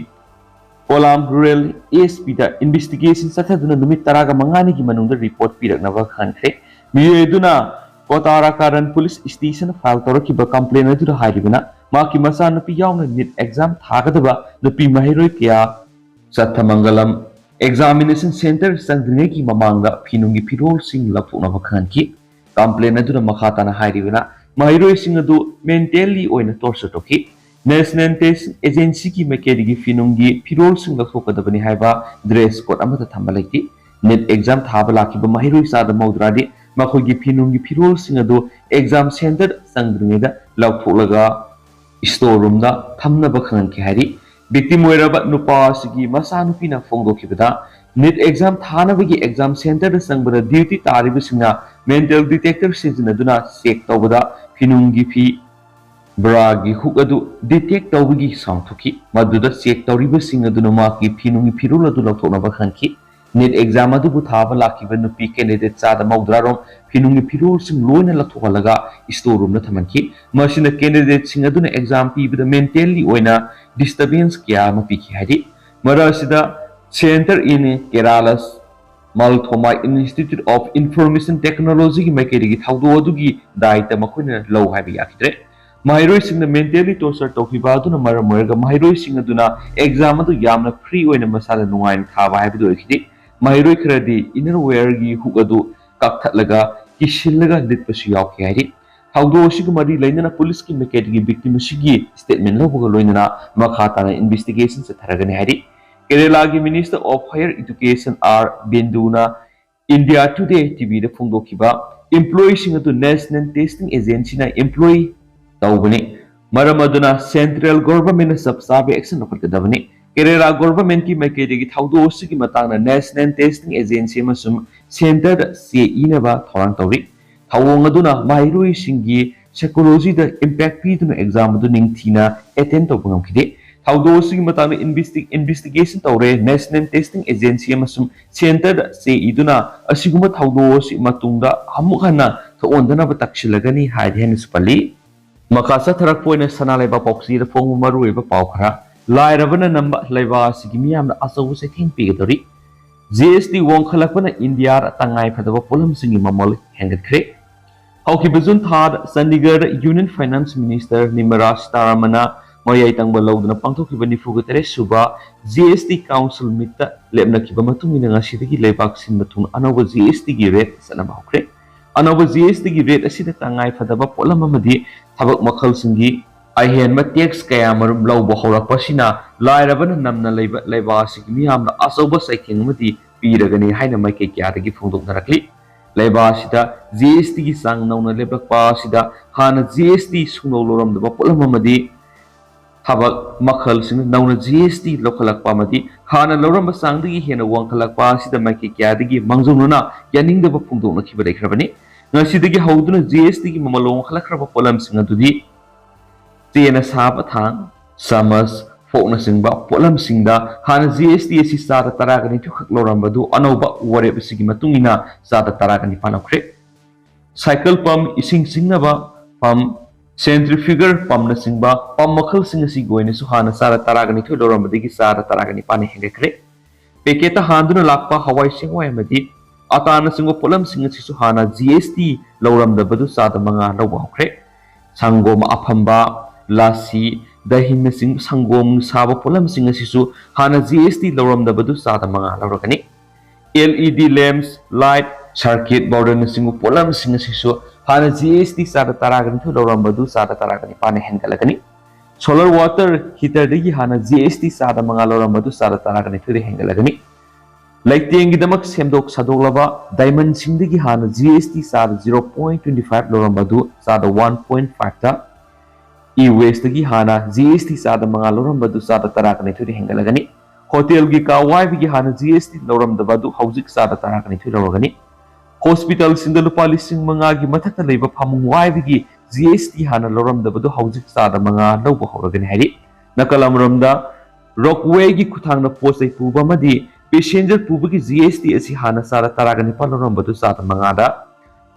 ꯀꯣꯂꯥꯝ ꯔꯨꯔꯦꯜ ꯑꯦ ꯑꯦꯁ ꯄꯤꯗ ꯏꯟꯚꯦꯁꯇꯤꯒꯦꯁꯟ ꯆꯠꯊꯗꯨꯅ ꯅꯨꯃꯤꯠ ꯇꯔꯥꯒ ꯃꯉꯥꯅꯤꯒꯤ ꯃꯅꯨꯡꯗ ꯔꯤꯄꯣꯔꯠ ꯄꯤꯔꯛꯅꯕ ꯈꯪꯍꯟꯈ꯭ꯔꯦ꯫ ꯃꯤꯑꯣꯏ ꯑꯗꯨꯅ ꯀꯣꯇꯥꯔꯥꯀꯥꯔꯟ ꯄꯨꯂꯤꯁ ꯁ꯭ꯇꯦꯁꯟꯗ ꯐꯥꯏꯜ ꯇꯧꯔꯛꯈꯤꯕ ꯀꯝꯄ꯭ꯂꯦꯟ ꯑꯗꯨꯗ ꯍꯥꯏꯔꯤꯕꯅ ꯃꯍꯥꯛꯀꯤ ꯃꯆꯥꯅꯨꯄꯤ ꯌꯥꯎꯅ ꯅꯤꯠ ꯑꯦꯛꯖꯥꯝ ꯊꯥꯒꯗꯕ ꯅꯨꯄꯤ ꯃꯍꯩꯔꯣꯏ ꯀꯌꯥ ꯆꯠꯊꯃꯪꯒꯂꯝ ꯑꯦꯛꯖꯥꯃꯤꯅꯦꯁꯟ ꯁꯦꯟꯇꯔ ꯆꯪꯗ꯭ꯔꯤꯉꯩꯒꯤ ꯃꯃꯥꯡꯗ ꯐꯤꯅꯨꯡꯒꯤ ꯐꯤꯔꯣꯜꯁꯤꯡ ꯂꯧꯊꯣꯛꯅꯕ ꯈꯪꯍꯟꯈꯤ꯫ ꯀꯝꯄ꯭ꯂꯦꯟ ꯑꯗꯨꯅ ꯃꯈꯥ ꯇꯥꯅ ꯍꯥꯏꯔꯤꯕꯅ ꯃꯍꯩꯔꯣꯏꯁꯤꯡ ꯑꯗꯨ ꯃꯦꯟꯇꯦꯜꯂꯤ ꯑꯣꯏꯅ ꯇꯣꯔꯆꯔ ꯇꯧꯈꯤ꯫ ꯅꯦꯁꯅꯦꯜ ꯇꯦꯁ ꯑꯦꯖꯦꯟꯁꯤꯒꯤ ꯃꯥꯏꯀꯩꯗꯒꯤ ꯐꯤꯅꯨꯡꯒꯤ ꯐꯤꯔꯣꯜꯁꯤꯡ ꯂꯧꯊꯣꯛꯀꯗꯕꯅꯤ ꯍꯥꯏꯕ ꯗ꯭ꯔꯦꯁ ꯀꯣꯗ ꯑꯃꯠꯇ ꯊꯝꯕ ꯂꯩꯇꯦ꯫ ꯅꯤꯠ ꯑꯦꯛꯖꯥꯝ ꯊꯥꯕ ꯂꯥꯛꯈꯤꯕ ꯃꯍꯩꯔꯣꯏ ꯆꯥꯗ ꯃꯧꯗ꯭ꯔꯥꯗꯤ ꯃꯈꯣꯏꯒꯤ ꯐꯤꯅꯨꯡꯒꯤ ꯐꯤꯔꯣꯜꯁꯤꯡ ꯑꯗꯨ ꯑꯦꯛꯖꯥꯝ ꯁꯦꯟꯇꯔ ꯆꯪꯗ꯭ꯔꯤꯉꯩꯗ ꯂꯧꯊꯣꯛꯂꯒ ꯁ꯭ꯇꯣꯔ ꯔꯨꯝꯗ ꯊꯝꯅꯕ ꯈꯪꯍꯟꯈꯤ ꯍꯥꯏꯔꯤ꯫ ꯚꯤꯛꯇꯤꯝ ꯑꯣꯏꯔꯕ ꯅꯨꯄꯥ ꯑꯁꯤꯒꯤ ꯃꯆꯥꯅꯨꯄꯤꯅ ꯐꯣꯡꯗꯣꯛꯈꯤꯕꯗ, ꯅꯤꯠ ꯑꯦꯛꯖꯥꯝ ꯊꯥꯅꯕꯒꯤ ꯑꯦꯛꯖꯥꯝ ꯁꯦꯟꯇꯔꯗ ꯆꯪꯕꯗ ꯗ꯭ꯌꯨꯇꯤ ꯇꯥꯔꯤꯕꯁꯤꯡꯅ ꯃꯦꯟꯇꯦꯜ ꯗꯤꯇꯦꯛꯇꯔ ꯁꯤꯖꯤꯟꯅꯗꯨꯅ ꯆꯦꯛ ꯇꯧꯕꯗ ꯐꯤꯅꯨꯡꯒꯤ ꯐꯤ, ꯕ꯭ꯔꯥꯒꯤ ꯍꯨꯛ ꯑꯗꯨ ꯗꯤꯇꯦꯛ ꯇꯧꯕꯒꯤ ꯁꯥꯎꯟ ꯊꯣꯛꯈꯤ꯫ ꯃꯗꯨꯗ ꯆꯦꯛ ꯇꯧꯔꯤꯕꯁꯤꯡ ꯑꯗꯨꯅ ꯃꯍꯥꯛꯀꯤ ꯐꯤꯅꯨꯡꯒꯤ ꯐꯤꯔꯣꯜ ꯑꯗꯨ ꯂꯧꯊꯣꯛꯅꯕ ꯈꯪꯈꯤ꯫ ꯅꯤꯠ ꯑꯦꯛꯖꯥꯝ ꯑꯗꯨꯕꯨ ꯊꯥꯕ ꯂꯥꯛꯈꯤꯕ ꯅꯨꯄꯤ ꯀꯦꯟꯗꯤꯗꯦꯠ ꯆꯥꯗ ꯃꯧꯗ꯭ꯔꯥꯔꯣꯝ ꯐꯤꯅꯨꯡꯒꯤ ꯐꯤꯔꯣꯜꯁꯤꯡ ꯂꯣꯏꯅ ꯂꯧꯊꯣꯛꯍꯜꯂꯒ ꯁ꯭ꯇꯣꯔ ꯔꯨꯝꯗ ꯊꯝꯍꯟꯈꯤ꯫ ꯃꯁꯤꯅ ꯀꯦꯟꯗꯤꯗꯦꯠꯁꯤꯡ ꯑꯗꯨꯅ ꯑꯦꯛꯖꯥꯝ ꯄꯤꯕꯗ ꯃꯦꯟꯇꯦꯜꯂꯤ ꯑꯣꯏꯅ ꯗꯤꯁꯇꯔꯕꯦꯟꯁ ꯀꯌꯥ ꯑꯃ ꯄꯤꯈꯤ ꯍꯥꯏꯔꯤ꯫ ꯃꯔꯛ ꯑꯁꯤꯗ Center in Kerala's Malthomai Institute of Information Technologyꯒꯤ ꯃꯥꯏꯀꯩꯗꯒꯤ ꯊꯧꯗꯣꯛ ꯑꯗꯨꯒꯤ ꯗꯥꯏꯇ ꯃꯈꯣꯏꯅ ꯂꯧ ꯍꯥꯏꯕ ꯌꯥꯈꯤꯗ꯭ꯔꯦ꯫ ꯃꯍꯩꯔꯣꯏꯁꯤꯡꯅ ꯃꯦꯟꯇꯦꯜꯂꯤ ꯇꯣꯔꯆꯔ ꯇꯧꯈꯤꯕ ꯑꯗꯨꯅ ꯃꯔꯝ ꯑꯣꯏꯔꯒ ꯃꯍꯩꯔꯣꯏꯁꯤꯡ ꯑꯗꯨꯅ ꯑꯦꯛꯖꯥꯝ ꯑꯗꯨ ꯌꯥꯝꯅ ꯐ꯭ꯔꯤ ꯑꯣꯏꯅ ꯃꯁꯥꯗ ꯅꯨꯡꯉꯥꯏꯅ ꯊꯥꯕ ꯍꯥꯏꯕꯗꯨ ꯑꯣꯏꯈꯤꯗꯦ꯫ ꯃꯍꯩꯔꯣꯏ ꯈꯔꯗꯤ ꯏꯅꯔ ꯋꯦꯌꯔꯒꯤ ꯍꯨꯛ ꯑꯗꯨ ꯀꯛꯊꯠꯂꯒ ꯀꯤꯁꯤꯜꯂꯒ ꯂꯤꯠꯄꯁꯨ ꯌꯥꯎꯈꯤ ꯍꯥꯏꯔꯤ꯫ ꯊꯧꯗꯣꯛ ꯑꯁꯤꯒ ꯃꯔꯤ ꯂꯩꯅꯅ ꯄꯨꯂꯤꯁꯀꯤ ꯃꯥꯏꯀꯩꯗꯒꯤ ꯚꯤꯛꯇꯤꯝ ꯑꯁꯤꯒꯤ ꯁ꯭ꯇꯦꯠꯃꯦꯟ ꯂꯧꯕꯒ ꯂꯣꯏꯅꯅ ꯃꯈꯥ ꯇꯥꯅ ꯏꯟꯚꯦꯁꯇꯤꯒꯦꯁꯟ ꯆꯠꯊꯔꯒꯅꯤ ꯍꯥꯏꯔꯤ꯫ ꯀꯦꯔꯦꯂꯥꯒꯤ Minister of Higher Education R ꯕꯤꯟꯗꯨꯅ India Today ꯇꯤꯚꯤꯗ ꯐꯣꯡꯗꯣꯛꯈꯤꯕ employeeꯁꯤꯡ ꯑꯗꯨ National Testing Agencyꯅ employ ꯇꯧꯕꯅꯤ꯫ ꯃꯔꯝ ꯑꯗꯨꯅ central governmentꯅ ꯆꯞ ꯆꯥꯕ action ꯂꯧꯈꯠꯀꯗꯕꯅꯤ꯫ ꯀꯦꯔꯦꯂꯥ governmentꯀꯤ ꯃꯥꯏꯀꯩꯗꯒꯤ ꯊꯧꯗꯣꯛ ꯑꯁꯤꯒꯤ ꯃꯇꯥꯡꯗ National Testing Agency ꯑꯃꯁꯨꯡ centreꯗ ꯆꯦ ꯏꯅꯕ ꯊꯧꯔꯥꯡ ꯇꯧꯔꯤ꯫ ꯊꯧꯑꯣꯡ ꯑꯗꯨꯅ ꯃꯍꯩꯔꯣꯏꯁꯤꯡꯒꯤ psychologyꯗ impact ꯄꯤꯗꯨꯅ exam ꯑꯗꯨ ꯅꯤꯡꯊꯤꯅ attend ꯇꯧꯕ ꯉꯝꯈꯤꯗꯦ꯫ ꯊꯧꯗꯣꯛ ꯑꯁꯤꯒꯤ ꯃꯇꯥꯡꯗ investi- investigation ꯇꯧꯔꯦ꯫ National Testing Agency ꯑꯃꯁꯨꯡ centreꯗ ꯆꯦ ꯏꯗꯨꯅ ꯑꯁꯤꯒꯨꯝꯕ ꯊꯧꯗꯣꯛ ꯑꯁꯤ ꯃꯇꯨꯡꯗ ꯑꯃꯨꯛ ꯍꯟꯅ ꯊꯣꯛꯍꯟꯗꯅꯕ ꯇꯛꯁꯤꯜꯂꯒꯅꯤ ꯍꯥꯏꯔꯤ ꯍꯥꯏꯅꯁꯨ ꯄꯜꯂꯤ꯫ ꯃꯈꯥ ꯆꯠꯊꯔꯛꯄ ꯑꯣꯏꯅ ꯁꯅꯥ ꯂꯩꯕꯥꯛ ꯄꯥꯎꯆꯦꯗ ꯐꯣꯡꯕ ꯃꯔꯨꯑꯣꯏꯕ ꯄꯥꯎ ꯈꯔ꯫ ꯂꯥꯏꯔꯕꯅ ꯅꯝꯕ ꯂꯩꯕꯥꯛ ꯑꯁꯤꯒꯤ ꯃꯤꯌꯥꯝꯗ ꯑꯆꯧꯕ ꯆꯩꯊꯦꯡ ꯄꯤꯒꯗꯧꯔꯤ꯫ G S T ꯋꯥꯡꯈꯠꯂꯛꯄꯅ ꯏꯟꯗꯤꯌꯥꯗ ꯇꯉꯥꯏ ꯐꯗꯕ ꯄꯣꯠꯂꯝꯁꯤꯡꯒꯤ ꯃꯃꯜ ꯍꯦꯟꯒꯠꯈ꯭ꯔꯦ꯫ ꯍꯧꯈꯤꯕ ꯖꯨꯟ ꯊꯥꯗ ꯆꯟꯗꯤꯒꯔꯗ Union Finance Minister ꯅꯤꯔꯃꯂꯥ ꯁꯤꯇꯥꯔꯥꯃꯟꯅ ꯃꯌꯥꯏ ꯇꯪꯕ ꯂꯧꯗꯨꯅ ꯄꯥꯡꯊꯣꯛꯈꯤꯕ ꯅꯤꯐꯨꯒ ꯇꯔꯦꯠ ꯁꯨꯕ G S T Council meetꯇ ꯂꯦꯞꯅꯈꯤꯕ ꯃꯇꯨꯡ ꯏꯟꯅ ꯉꯁꯤꯗꯒꯤ ꯂꯩꯕꯥꯛ ꯁꯤꯟꯕ ꯊꯨꯡꯅ ꯑꯅꯧꯕ G S Tꯒꯤ rate ꯆꯠꯅꯕ ꯍꯧꯈ꯭ꯔꯦ꯫ ꯑꯅꯧꯕ G S Tꯒꯤ rate ꯑꯁꯤꯗ ꯇꯉꯥꯏ ꯐꯗꯕ ꯄꯣꯠꯂꯝ ꯑꯃꯗꯤ ꯊꯕꯛ ꯃꯈꯜꯁꯤꯡꯒꯤ ꯑꯍꯦꯟꯕ tax ꯀꯌꯥ ꯃꯔꯨꯝ ꯂꯧꯕ ꯍꯧꯔꯛꯄ ꯑꯁꯤꯅ ꯂꯥꯏꯔꯕꯅ ꯅꯝꯅ ꯂꯩꯕ ꯂꯩꯕꯥꯛ ꯑꯁꯤꯒꯤ ꯃꯤꯌꯥꯝꯗ ꯑꯆꯧꯕ ꯆꯩꯊꯦꯡ ꯑꯃꯗꯤ ꯄꯤꯔꯒꯅꯤ ꯍꯥꯏꯅ ꯃꯥꯏꯀꯩ ꯀꯌꯥꯗꯒꯤ ꯐꯣꯡꯗꯣꯛꯅꯔꯛꯂꯤ꯫ ꯂꯩꯕꯥꯛ ꯑꯁꯤꯗ G S Tꯒꯤ ꯆꯥꯡ ꯅꯧꯅ ꯂꯦꯞꯂꯛꯄ ꯑꯁꯤꯗ ꯍꯥꯟꯅ G S T ꯁꯨꯡꯂꯧ ꯂꯧꯔꯝꯗꯕ ꯄꯣꯠꯂꯝ ꯑꯃꯗꯤ ꯊꯕꯛ ꯃꯈꯜꯁꯤꯡ ꯅꯧꯅ G S T ꯂꯧꯈꯠꯂꯛꯄ ꯑꯃꯗꯤ ꯍꯥꯟꯅ ꯂꯧꯔꯝꯕ ꯆꯥꯡꯗꯒꯤ ꯍꯦꯟꯅ ꯋꯥꯡꯈꯠꯂꯛꯄ ꯑꯁꯤꯗ ꯃꯥꯏꯀꯩ ꯀꯌꯥꯗꯒꯤ ꯃꯥꯡꯖꯧꯅꯅ ꯌꯥꯅꯤꯡꯗꯕ ꯐꯣꯡꯗꯣꯛꯅꯈꯤꯕ ꯂꯩꯈ꯭ꯔꯕꯅꯤ꯫ ꯉꯁꯤꯗꯒꯤ ꯍꯧꯗꯨꯅ G S Tꯒꯤ ꯃꯃꯜ ꯋꯥꯡꯈꯠꯂꯛꯈ꯭ꯔꯕ ꯄꯣꯠꯂꯝꯁꯤꯡ ꯑꯗꯨꯗꯤ ꯆꯦꯅ ꯁꯥꯕ ꯊꯥꯡ, ꯆꯥꯃꯁ, forkꯅꯆꯤꯡꯕ ꯄꯣꯠꯂꯝꯁꯤꯡꯗ ꯍꯥꯟꯅ G S T ꯑꯁꯤ ꯆꯥꯗ ꯇꯔꯥꯒ ꯅꯤꯊꯣꯏꯈꯛ ꯂꯧꯔꯝꯕꯗꯨ ꯑꯅꯧꯕ ꯋꯥꯔꯦꯞ ꯑꯁꯤꯒꯤ ꯃꯇꯨꯡ ꯏꯟꯅ ꯆꯥꯗ ꯇꯔꯥꯒ ꯅꯤꯄꯥꯟ ꯂꯧꯈ꯭ꯔꯦ꯫ Cycle pump, ꯏꯁꯤꯡ ꯆꯤꯡꯅꯕ pump, centrifugal pumpꯅꯆꯤꯡꯕ pump ꯃꯈꯜꯁꯤꯡ ꯑꯁꯤꯒꯤ ꯑꯣꯏꯅꯁꯨ ꯍꯥꯟꯅ ꯆꯥꯗ ꯇꯔꯥꯒ ꯅꯤꯊꯣꯏ ꯂꯧꯔꯝꯕꯗꯒꯤ ꯆꯥꯗ ꯇꯔꯥꯒ ꯅꯤꯄꯥꯟꯅ ꯍꯦꯟꯒꯠꯈ꯭ꯔꯦ꯫ Packetꯇ ꯍꯥꯟꯗꯨꯅ ꯂꯥꯛꯄ ꯍꯋꯥꯏ ꯆꯦꯡꯋꯥꯏ ꯑꯃꯗꯤ ꯑꯇꯥꯅꯆꯤꯡꯕ ꯄꯣꯠꯂꯝꯁꯤꯡ ꯑꯁꯤꯁꯨ ꯍꯥꯟꯅ G S T ꯂꯧꯔꯝꯗꯕꯗꯨ ꯆꯥꯗ ꯃꯉꯥ ꯂꯧꯕ ꯍꯧꯈ꯭ꯔꯦ꯫ ꯁꯪꯒꯣꯝ ꯑꯐꯝꯕ, ꯂꯥꯁꯤ, ꯗꯍꯤꯅꯆꯤꯡꯕ ꯁꯪꯒꯣꯝ ꯁꯥꯕ ꯄꯣꯠꯂꯝꯁꯤꯡ ꯑꯁꯤꯁꯨ ꯍꯥꯟꯅ G S T ꯂꯧꯔꯝꯗꯕꯗꯨ ꯆꯥꯗ ꯃꯉꯥ ꯂꯧꯔꯒꯅꯤ꯫ L E D lamps, light, circuit boardꯅꯆꯤꯡꯕ ꯄꯣꯠꯂꯝꯁꯤꯡ ꯑꯁꯤꯁꯨ ꯍꯥꯟꯅ G S T ꯆꯥꯗ ꯇꯔꯥꯒ ꯅꯤꯊꯣꯏ ꯂꯧꯔꯝꯕꯗꯨ ꯆꯥꯗ ꯇꯔꯥꯒ ꯅꯤꯄꯥꯟꯅ ꯍꯦꯟꯒꯠꯂꯒꯅꯤ꯫ Solar water heaterꯗꯒꯤ ꯍꯥꯟꯅ G S T ꯆꯥꯗ ꯃꯉꯥ ꯂꯧꯔꯝꯕꯗꯨ ꯆꯥꯗ ꯇꯔꯥꯒ ꯅꯤꯊꯣꯏꯗ ꯍꯦꯟꯒꯠꯂꯒꯅꯤ꯫ ꯂꯩꯇꯦꯡꯒꯤꯗꯃꯛ ꯁꯦꯝꯗꯣꯛ ꯁꯥꯗꯣꯛꯂꯕ diamondꯁꯤꯡꯗꯒꯤ ꯍꯥꯟꯅ G S T ꯆꯥꯗ zero point twenty five ꯂꯧꯔꯝꯕꯗꯨ ꯆꯥꯗ one point fiveꯇ, e-wasteꯇꯒꯤ ꯍꯥꯟꯅ G S T ꯆꯥꯗ ꯃꯉꯥ ꯂꯧꯔꯝꯕꯗꯨ ꯆꯥꯗ ꯇꯔꯥꯒ ꯅꯤꯊꯣꯏꯗ ꯍꯦꯟꯒꯠꯂꯒꯅꯤ꯫ Hotelꯒꯤ ꯀꯥ ꯋꯥꯏꯕꯒꯤ ꯍꯥꯟꯅ G S T ꯂꯧꯔꯝꯗꯕ ꯑꯗꯨ ꯍꯧꯖꯤꯛ ꯆꯥꯗ ꯇꯔꯥꯒ ꯅꯤꯊꯣꯏ ꯂꯧꯔꯒꯅꯤ꯫ Hospitalꯁꯤꯡꯗ ꯂꯨꯄꯥ ꯂꯤꯁꯤꯡ ꯃꯉꯥꯒꯤ ꯃꯊꯛꯇ ꯂꯩꯕ ꯐꯃꯨꯡ ꯋꯥꯏꯕꯒꯤ G S T ꯍꯥꯟꯅ ꯂꯧꯔꯝꯗꯕꯗꯨ ꯍꯧꯖꯤꯛ ꯆꯥꯗ ꯃꯉꯥ ꯂꯧꯕ ꯍꯧꯔꯒꯅꯤ ꯍꯥꯏꯔꯤ꯫ ꯅꯥꯀꯜ ꯑꯃꯔꯣꯝꯗ, ropewayꯒꯤ ꯈꯨꯠꯊꯥꯡꯗ ꯄꯣꯠ ꯆꯩ ꯄꯨꯕ ꯑꯃꯗꯤ passenger ꯄꯨꯕꯒꯤ G S T ꯑꯁꯤ ꯍꯥꯟꯅ ꯆꯥꯗ ꯇꯔꯥꯒ ꯅꯤꯄꯥꯜ ꯂꯧꯔꯝꯕꯗꯨ ꯆꯥꯗ ꯃꯉꯥꯗ,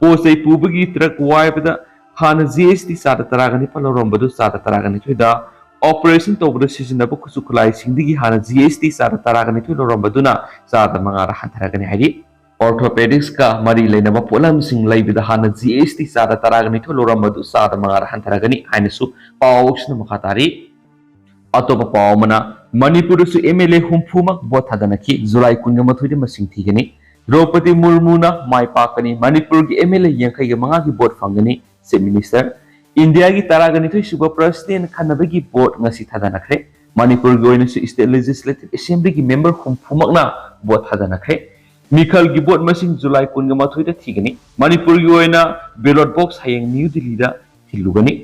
ꯄꯣꯠ ꯆꯩ ꯄꯨꯕꯒꯤ truck ꯋꯥꯏꯕꯗ ꯍꯥꯟꯅ G S T ꯆꯥꯗ ꯇꯔꯥꯒ ꯅꯤꯄꯥꯜ ꯂꯧꯔꯝꯕꯗꯨ ꯆꯥꯗ ꯇꯔꯥꯒ ꯅꯤꯊꯣꯏꯗ, operation ꯇꯧꯕꯗ ꯁꯤꯖꯤꯟꯅꯕ ꯈꯨꯠꯁꯨ ꯈꯨꯠꯂꯥꯏꯁꯤꯡꯗꯒꯤ ꯍꯥꯟꯅ G S T ꯆꯥꯗ ꯇꯔꯥꯒ ꯅꯤꯊꯣꯏ ꯂꯧꯔꯝꯕꯗꯨꯅ ꯆꯥꯗ ꯃꯉꯥꯗ ꯍꯟꯊꯔꯒꯅꯤ ꯍꯥꯏꯔꯤ꯫ Orthopedicsꯀ ꯃꯔꯤ ꯂꯩꯅꯕ ꯄꯣꯠꯂꯝꯁꯤꯡ ꯂꯩꯕꯗ ꯍꯥꯟꯅ G S T ꯆꯥꯗ ꯇꯔꯥꯒ ꯅꯤꯊꯣꯏ ꯂꯧꯔꯝꯕꯗꯨ ꯆꯥꯗ ꯃꯉꯥꯗ ꯍꯟꯊꯔꯒꯅꯤ ꯍꯥꯏꯅꯁꯨ ꯄꯥꯎ ꯑꯁꯤꯅ ꯃꯈꯥ ꯇꯥꯔꯤ꯫ ꯑꯇꯣꯞꯄ ꯄꯥꯎ ꯑꯃꯅ, ꯃꯅꯤꯄꯨꯔꯗꯁꯨ M L A ꯍꯨꯝꯐꯨꯃꯛ ꯚꯣꯠ ꯊꯥꯗꯅꯈꯤ꯫ ꯖꯨꯂꯥꯏ ꯀꯨꯟꯒ ꯃꯥꯊꯣꯏꯗ ꯃꯁꯤꯡ ꯊꯤꯒꯅꯤ꯫ ꯗ꯭ꯔꯧꯄꯗꯤ ꯃꯨꯔꯃꯨꯅ ꯃꯥꯏ ꯄꯥꯛꯀꯅꯤ꯫ ꯃꯅꯤꯄꯨꯔꯒꯤ M L A ꯌꯥꯡꯈꯩꯒ ꯃꯉꯥꯒꯤ ꯚꯣꯠ ꯐꯪꯒꯅꯤ꯫ Chief Minister, ꯏꯟꯗꯤꯌꯥꯒꯤ ꯇꯔꯥꯒ ꯅꯤꯊꯣꯏ ꯁꯨꯕ President ꯈꯟꯅꯕꯒꯤ ꯚꯣꯠ ꯉꯁꯤ ꯊꯥꯗꯅꯈ꯭ꯔꯦ꯫ ꯃꯅꯤꯄꯨꯔꯒꯤ ꯑꯣꯏꯅꯁꯨ State Legislative Assemblyꯒꯤ member ꯍꯨꯝꯐꯨꯃꯛꯅ ꯚꯣꯠ ꯊꯥꯗꯅꯈ꯭ꯔꯦ꯫ ꯃꯤꯈꯜꯒꯤ ꯚꯣꯠ ꯃꯁꯤꯡ ꯖꯨꯂꯥꯏ ꯀꯨꯟꯒ ꯃꯥꯊꯣꯏꯗ ꯊꯤꯒꯅꯤ꯫ ꯃꯅꯤꯄꯨꯔꯒꯤ ꯑꯣꯏꯅ ballot box ꯍꯌꯦꯡ ꯅ꯭ꯌꯨ ꯗꯤꯜꯂꯤꯗ ꯊꯤꯜꯂꯨꯒꯅꯤ꯫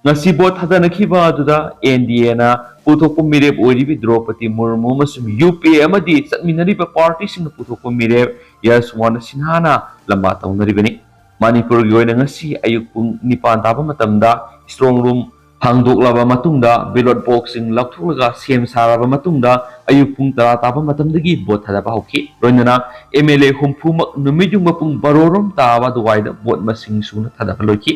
ꯉꯁꯤ ꯚꯣꯠ ꯊꯥꯗꯅꯈꯤꯕ ꯑꯗꯨꯗ N D Aꯅ ꯄꯨꯊꯣꯛꯄ ꯃꯤꯔꯦꯞ ꯑꯣꯏꯔꯤꯕꯤ ꯗ꯭ꯔꯧꯄꯗꯤ ꯃꯨꯔꯃꯨ ꯑꯃꯁꯨꯡ U P A ꯑꯃꯗꯤ ꯆꯠꯃꯤꯟꯅꯔꯤꯕ partyꯁꯤꯡꯅ ꯄꯨꯊꯣꯛꯄ ꯃꯤꯔꯦꯞ ꯌꯁꯋꯟꯠ ꯁꯤꯟꯍꯥꯅ ꯂꯝꯕꯥ ꯇꯧꯅꯔꯤꯕꯅꯤ꯫ ꯃꯅꯤꯄꯨꯔꯒꯤ ꯑꯣꯏꯅ ꯉꯁꯤ ꯑꯌꯨꯛ ꯄꯨꯡ ꯅꯤꯄꯥꯟ ꯇꯥꯕ ꯃꯇꯝꯗ strong room ꯍꯥꯡꯗꯣꯛꯂꯕ ꯃꯇꯨꯡꯗ ballot boxꯁꯤꯡ ꯂꯧꯊꯣꯛꯂꯒ ꯁꯦꯝ ꯁꯥꯔꯕ ꯃꯇꯨꯡꯗ ꯑꯌꯨꯛ ꯄꯨꯡ ꯇꯔꯥ ꯇꯥꯕ ꯃꯇꯝꯗꯒꯤ ꯚꯣꯠ ꯊꯥꯗꯕ ꯍꯧꯈꯤ꯫ ꯂꯣꯏꯅꯅ M L A ꯍꯨꯝꯐꯨꯃꯛ ꯅꯨꯃꯤꯠ ꯌꯨꯡꯕ ꯄꯨꯡ ꯕꯥꯔꯣꯔꯣꯝ ꯇꯥꯕ ꯑꯗꯨꯋꯥꯏꯗ ꯚꯣꯠ ꯃꯁꯤꯡ ꯁꯨꯅ ꯊꯥꯗꯕ ꯂꯣꯏꯈꯤ꯫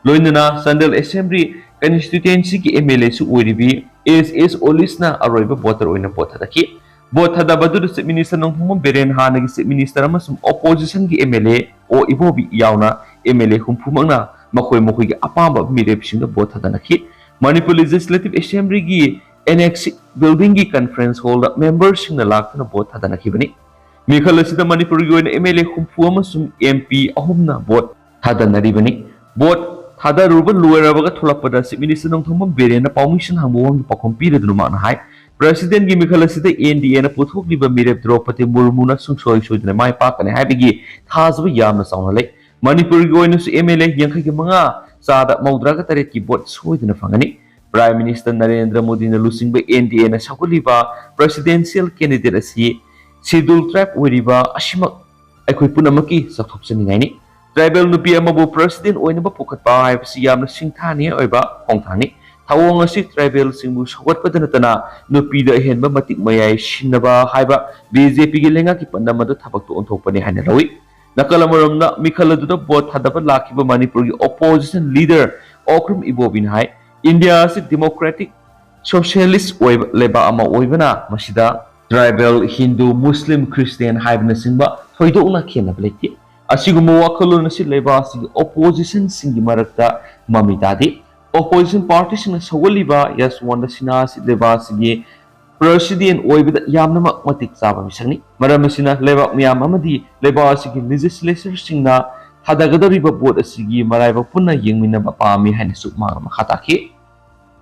ꯂꯣꯏꯅꯅ Chandel Assembly Constituencyꯒꯤ M L Aꯁꯨ ꯑꯣꯏꯔꯤꯕꯤ S S Olish ꯅ ꯑꯔꯣꯏꯕ voter ꯑꯣꯏꯅ ꯚꯣꯠ ꯊꯥꯗꯈꯤ꯫ ꯚꯣꯠ ꯊꯥꯗꯕꯗꯨꯗ Chief Minister ꯅꯣꯡꯊꯣꯝꯕꯝ ꯕꯤꯔꯦꯟ, ꯍꯥꯟꯅꯒꯤ Chief Minister ꯑꯃꯁꯨꯡ oppositionꯒꯤ M L A O Ibobi ꯌꯥꯎꯅ M L A ꯍꯨꯝꯐꯨꯃꯛꯅ ꯃꯈꯣꯏ ꯃꯈꯣꯏꯒꯤ ꯑꯄꯥꯝꯕ ꯃꯤꯔꯦꯞꯁꯤꯡꯗ ꯚꯣꯠ ꯊꯥꯗꯅꯈꯤ꯫ ꯃꯅꯤꯄꯨꯔ Legislative Assemblyꯒꯤ Annex Buildingꯒꯤ conference hallꯗ memberꯁꯤꯡꯅ ꯂꯥꯛꯇꯨꯅ ꯚꯣꯠ ꯊꯥꯗꯅꯈꯤꯕꯅꯤ꯫ ꯃꯤꯈꯜ ꯑꯁꯤꯗ ꯃꯅꯤꯄꯨꯔꯒꯤ ꯑꯣꯏꯅ M L A ꯍꯨꯝꯐꯨ ꯑꯃꯁꯨꯡ M P ꯑꯍꯨꯝꯅ ꯚꯣꯠ ꯊꯥꯗꯅꯔꯤꯕꯅꯤ꯫ ꯚꯣꯠ ꯊꯥꯗꯔꯨꯕ ꯂꯣꯏꯔꯕꯒ ꯊꯣꯛꯂꯛꯄꯗ Chief Minister ꯅꯣꯡꯊꯣꯝꯕꯝ ꯕꯤꯔꯦꯟꯅ ꯄꯥꯎꯃꯤꯁꯤꯡ ꯍꯪꯕ ꯋꯥꯍꯪꯒꯤ ꯄꯥꯎꯈꯨꯝ ꯄꯤꯔꯗꯨꯅ ꯃꯍꯥꯛꯅ ꯍꯥꯏ, Presidentꯒꯤ ꯃꯤꯈꯜ ꯑꯁꯤꯗ NDAꯅ ꯄꯨꯊꯣꯛꯂꯤꯕ ꯃꯤꯔꯦꯞ ꯗ꯭ꯔꯧꯄꯗꯤ ꯃꯨꯔꯃꯨꯅ ꯁꯨꯡꯁꯣꯏ ꯁꯣꯏꯗꯅ ꯃꯥꯏ ꯄꯥꯛꯀꯅꯤ ꯍꯥꯏꯕꯒꯤ ꯊꯥꯖꯕ ꯌꯥꯝꯅ ꯆꯥꯎꯅ ꯂꯩ꯫ ꯃꯅꯤꯄꯨꯔꯒꯤ ꯑꯣꯏꯅꯁꯨ MLA ꯌꯥꯡꯈꯩꯒꯤ ꯃꯉꯥ ꯆꯥꯗ ꯃꯧꯗ꯭ꯔꯥꯒ ꯇꯔꯦꯠꯀꯤ vote ꯁꯣꯏꯗꯅ ꯐꯪꯒꯅꯤ꯫ Prime Minister ꯅꯔꯦꯟꯗ꯭ꯔ ꯃꯣꯗꯤꯅ ꯂꯨꯆꯤꯡꯕ NDAꯅ ꯁꯧꯒꯠꯂꯤꯕ presidential candidate ꯑꯁꯤ Scheduled Tribe ꯑꯣꯏꯔꯤꯕ ꯑꯁꯤꯃꯛ ꯑꯩꯈꯣꯏ ꯄꯨꯝꯅꯃꯛꯀꯤ ꯆꯥꯎꯊꯣꯛꯆꯅꯤꯡꯉꯥꯏꯅꯤ꯫ Tribal ꯅꯨꯄꯤ ꯑꯃꯕꯨ President ꯑꯣꯏꯅꯕ ꯄꯨꯈꯠꯄ ꯍꯥꯏꯕꯁꯤ ꯌꯥꯝꯅ ꯁꯤꯡꯊꯥꯅꯤꯡꯉꯥꯏ ꯑꯣꯏꯕ ꯈꯣꯡꯊꯥꯡꯅꯤ꯫ ꯊꯧꯑꯣꯡ ꯑꯁꯤ tribalꯁꯤꯡꯕꯨ ꯁꯧꯒꯠꯄꯗ ꯅꯠꯇꯅ ꯅꯨꯄꯤꯗ ꯑꯍꯦꯟꯕ ꯃꯇꯤꯛ ꯃꯌꯥꯏ ꯁꯤꯟꯅꯕ ꯍꯥꯏꯕ BJPꯒꯤ ꯂꯩꯉꯥꯛꯀꯤ ꯄꯥꯟꯗꯝ ꯑꯗꯨ ꯊꯕꯛꯇ ꯑꯣꯟꯊꯣꯛꯄꯅꯤ ꯍꯥꯏꯅ ꯂꯧꯏ꯫ ꯅꯥꯀꯜ ꯑꯃꯔꯣꯝꯗ ꯃꯤꯈꯜ ꯑꯗꯨꯗ vote ꯊꯥꯗꯕ ꯂꯥꯛꯈꯤꯕ ꯃꯅꯤꯄꯨꯔꯒꯤ opposition leader ꯑꯣꯀ꯭ꯔꯨꯝ ꯏꯕꯣꯕꯤꯅ ꯍꯥꯏ, Indiaꯁꯤ democratic socialist ꯑꯣꯏꯕ ꯂꯩꯕꯥꯛ ꯑꯃ ꯑꯣꯏꯕꯅ ꯃꯁꯤꯗ tribal, Hindu, Muslim, Christian ꯍꯥꯏꯕꯅꯆꯤꯡꯕ ꯊꯣꯏꯗꯣꯛꯅ ꯈꯦꯠꯅꯕ ꯂꯩꯇꯦ꯫ ꯑꯁꯤꯒꯨꯝꯕ ꯋꯥꯈꯜꯂꯣꯟ ꯑꯁꯤ ꯂꯩꯕꯥꯛ ꯑꯁꯤꯒꯤ oppositionꯁꯤꯡꯒꯤ ꯃꯔꯛꯇ ꯃꯃꯤ ꯇꯥꯗꯦ꯫ Opposition partyꯁꯤꯡꯅ ꯁꯧꯒꯠꯂꯤꯕ ꯌꯁꯋꯟꯇ ꯁꯤꯟꯍꯥ ꯑꯁꯤ ꯂꯩꯕꯥꯛ ꯑꯁꯤꯒꯤ President ꯑꯣꯏꯕꯗ ꯌꯥꯝꯅꯃꯛ ꯃꯇꯤꯛ ꯆꯥꯕ ꯃꯤꯁꯛꯅꯤ꯫ ꯃꯔꯝ ꯑꯁꯤꯅ ꯂꯩꯕꯥꯛ ꯃꯤꯌꯥꯝ ꯑꯃꯗꯤ ꯂꯩꯕꯥꯛ ꯑꯁꯤꯒꯤ legislatorꯁꯤꯡꯅ ꯊꯥꯗꯒꯗꯧꯔꯤꯕ vote ꯑꯁꯤꯒꯤ ꯃꯔꯥꯏꯕꯛ ꯄꯨꯟꯅ ꯌꯦꯡꯃꯤꯟꯅꯕ ꯄꯥꯝꯃꯤ ꯍꯥꯏꯅꯁꯨ ꯃꯍꯥꯛꯅ ꯃꯈꯥ ꯇꯥꯈꯤ꯫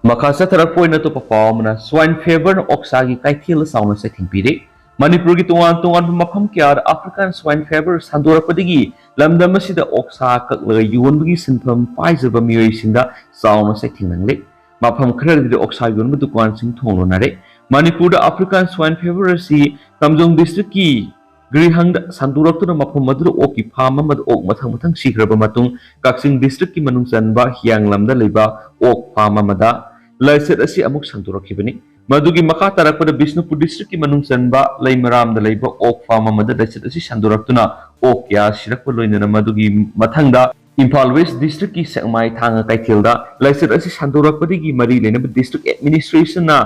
ꯃꯈꯥ ꯆꯠꯊꯔꯛꯄ ꯑꯣꯏꯅ ꯑꯇꯣꯞꯄ ꯄꯥꯎ ꯑꯃꯅ, swine feverꯅ ꯑꯣꯛꯁꯥꯒꯤ ꯀꯩꯊꯦꯜꯗ ꯆꯥꯎꯅ ꯆꯩꯊꯦꯡ ꯄꯤꯔꯦ꯫ ꯃꯅꯤꯄꯨꯔꯒꯤ ꯇꯣꯉꯥꯟ ꯇꯣꯉꯥꯟꯕ ꯃꯐꯝ ꯀꯌꯥꯗ African swine fever ꯁꯟꯗꯣꯔꯛꯄꯗꯒꯤ ꯂꯝꯗꯝ ꯑꯁꯤꯗ ꯑꯣꯛꯁꯥ ꯀꯛꯂꯒ ꯌꯣꯟꯕꯒꯤ ꯁꯤꯟꯐꯝ ꯄꯥꯏꯖꯕ ꯃꯤꯑꯣꯏꯁꯤꯡꯗ ꯆꯥꯎꯅ ꯆꯩꯊꯦꯡ ꯅꯪꯂꯦ꯫ ꯃꯐꯝ ꯈꯔꯗꯗꯤ ꯑꯣꯛꯁꯥ ꯌꯣꯟꯕ ꯗꯨꯀꯥꯟꯁꯤꯡ ꯊꯣꯡ ꯂꯣꯟꯅꯔꯦ꯫ ꯃꯅꯤꯄꯨꯔꯗ African swine fever ꯑꯁꯤ ꯀꯥꯝꯖꯣꯡ districtꯀꯤ ꯒ꯭ꯔꯤꯍꯪꯗ ꯁꯟꯗꯣꯔꯛꯇꯨꯅ ꯃꯐꯝ ꯑꯗꯨꯗ ꯑꯣꯛꯀꯤ farm ꯑꯃꯗ ꯑꯣꯛ ꯃꯊꯪ ꯃꯊꯪ ꯁꯤꯈ꯭ꯔꯕ ꯃꯇꯨꯡ, ꯀꯛꯆꯤꯡ districtꯀꯤ ꯃꯅꯨꯡ ꯆꯟꯕ ꯍꯤꯌꯥꯡꯂꯝꯗ ꯂꯩꯕ ꯑꯣꯛ farm ꯑꯃꯗ ꯂꯥꯏꯆꯠ ꯑꯁꯤ ꯑꯃꯨꯛ ꯁꯟꯗꯣꯔꯛꯈꯤꯕꯅꯤ꯫ ꯃꯗꯨꯒꯤ ꯃꯈꯥ ꯇꯥꯔꯛꯄꯗ ꯕꯤꯁꯅꯨꯄꯨꯔ districtꯀꯤ ꯃꯅꯨꯡ ꯆꯟꯕ ꯂꯩꯃꯔꯥꯝꯗ ꯂꯩꯕ ꯑꯣꯛ farm ꯑꯃꯗ ꯂꯥꯏꯆꯠ ꯑꯁꯤ ꯁꯟꯗꯣꯔꯛꯇꯨꯅ ꯑꯣꯛ ꯀꯌꯥ ꯁꯤꯔꯛꯄ ꯂꯣꯏꯅꯅ ꯃꯗꯨꯒꯤ ꯃꯊꯪꯗ ꯏꯝꯐꯥꯜ West districtꯀꯤ ꯁꯦꯛꯃꯥꯏ ꯊꯥꯡꯒ ꯀꯩꯊꯦꯜꯗ ꯂꯥꯏꯆꯠ ꯑꯁꯤ ꯁꯟꯗꯣꯔꯛꯄꯗꯒꯤ ꯃꯔꯤ ꯂꯩꯅꯕ district administrationꯅ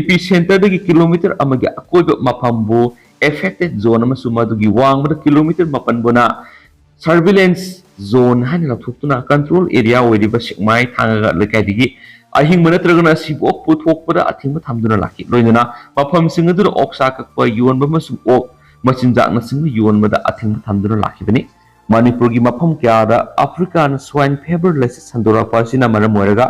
epicenterꯗꯒꯤ kilometre ꯑꯃꯒꯤ ꯑꯀꯣꯏꯕ ꯃꯐꯝꯕꯨ affected zone ꯑꯃꯁꯨꯡ ꯃꯗꯨꯒꯤ ꯋꯥꯡꯃꯗ kilometre ꯃꯥꯄꯟꯕꯨꯅ surveillance zone ꯍꯥꯏꯅ ꯂꯥꯎꯊꯣꯛꯇꯨꯅ control area ꯑꯣꯏꯔꯤꯕ ꯁꯦꯛꯃꯥꯏ ꯊꯥꯡꯒ ꯂꯩꯀꯥꯏꯗꯒꯤ ꯑꯍꯤꯡꯕ ꯅꯠꯇ꯭ꯔꯒꯅ ꯑꯁꯤꯕꯨ ꯄꯨꯊꯣꯛꯄꯗ ꯑꯊꯤꯡꯕ ꯊꯝꯗꯨꯅ ꯂꯥꯛꯈꯤ꯫ ꯂꯣꯏꯅꯅ ꯃꯐꯝꯁꯤꯡ ꯑꯗꯨꯗ ꯑꯣꯛꯁꯥ ꯀꯛꯄ, ꯌꯣꯟꯕ ꯑꯃꯁꯨꯡ ꯑꯣꯛ ꯃꯆꯤꯟꯖꯥꯛꯅꯆꯤꯡꯕ ꯌꯣꯟꯕꯗ ꯑꯊꯤꯡꯕ ꯊꯝꯗꯨꯅ ꯂꯥꯛꯈꯤꯕꯅꯤ꯫ ꯃꯅꯤꯄꯨꯔꯒꯤ ꯃꯐꯝ ꯀꯌꯥꯗ African Swine Fever ꯂꯥꯏꯆꯠ ꯁꯟꯗꯣꯔꯛꯄ ꯑꯁꯤꯅ ꯃꯔꯝ ꯑꯣꯏꯔꯒ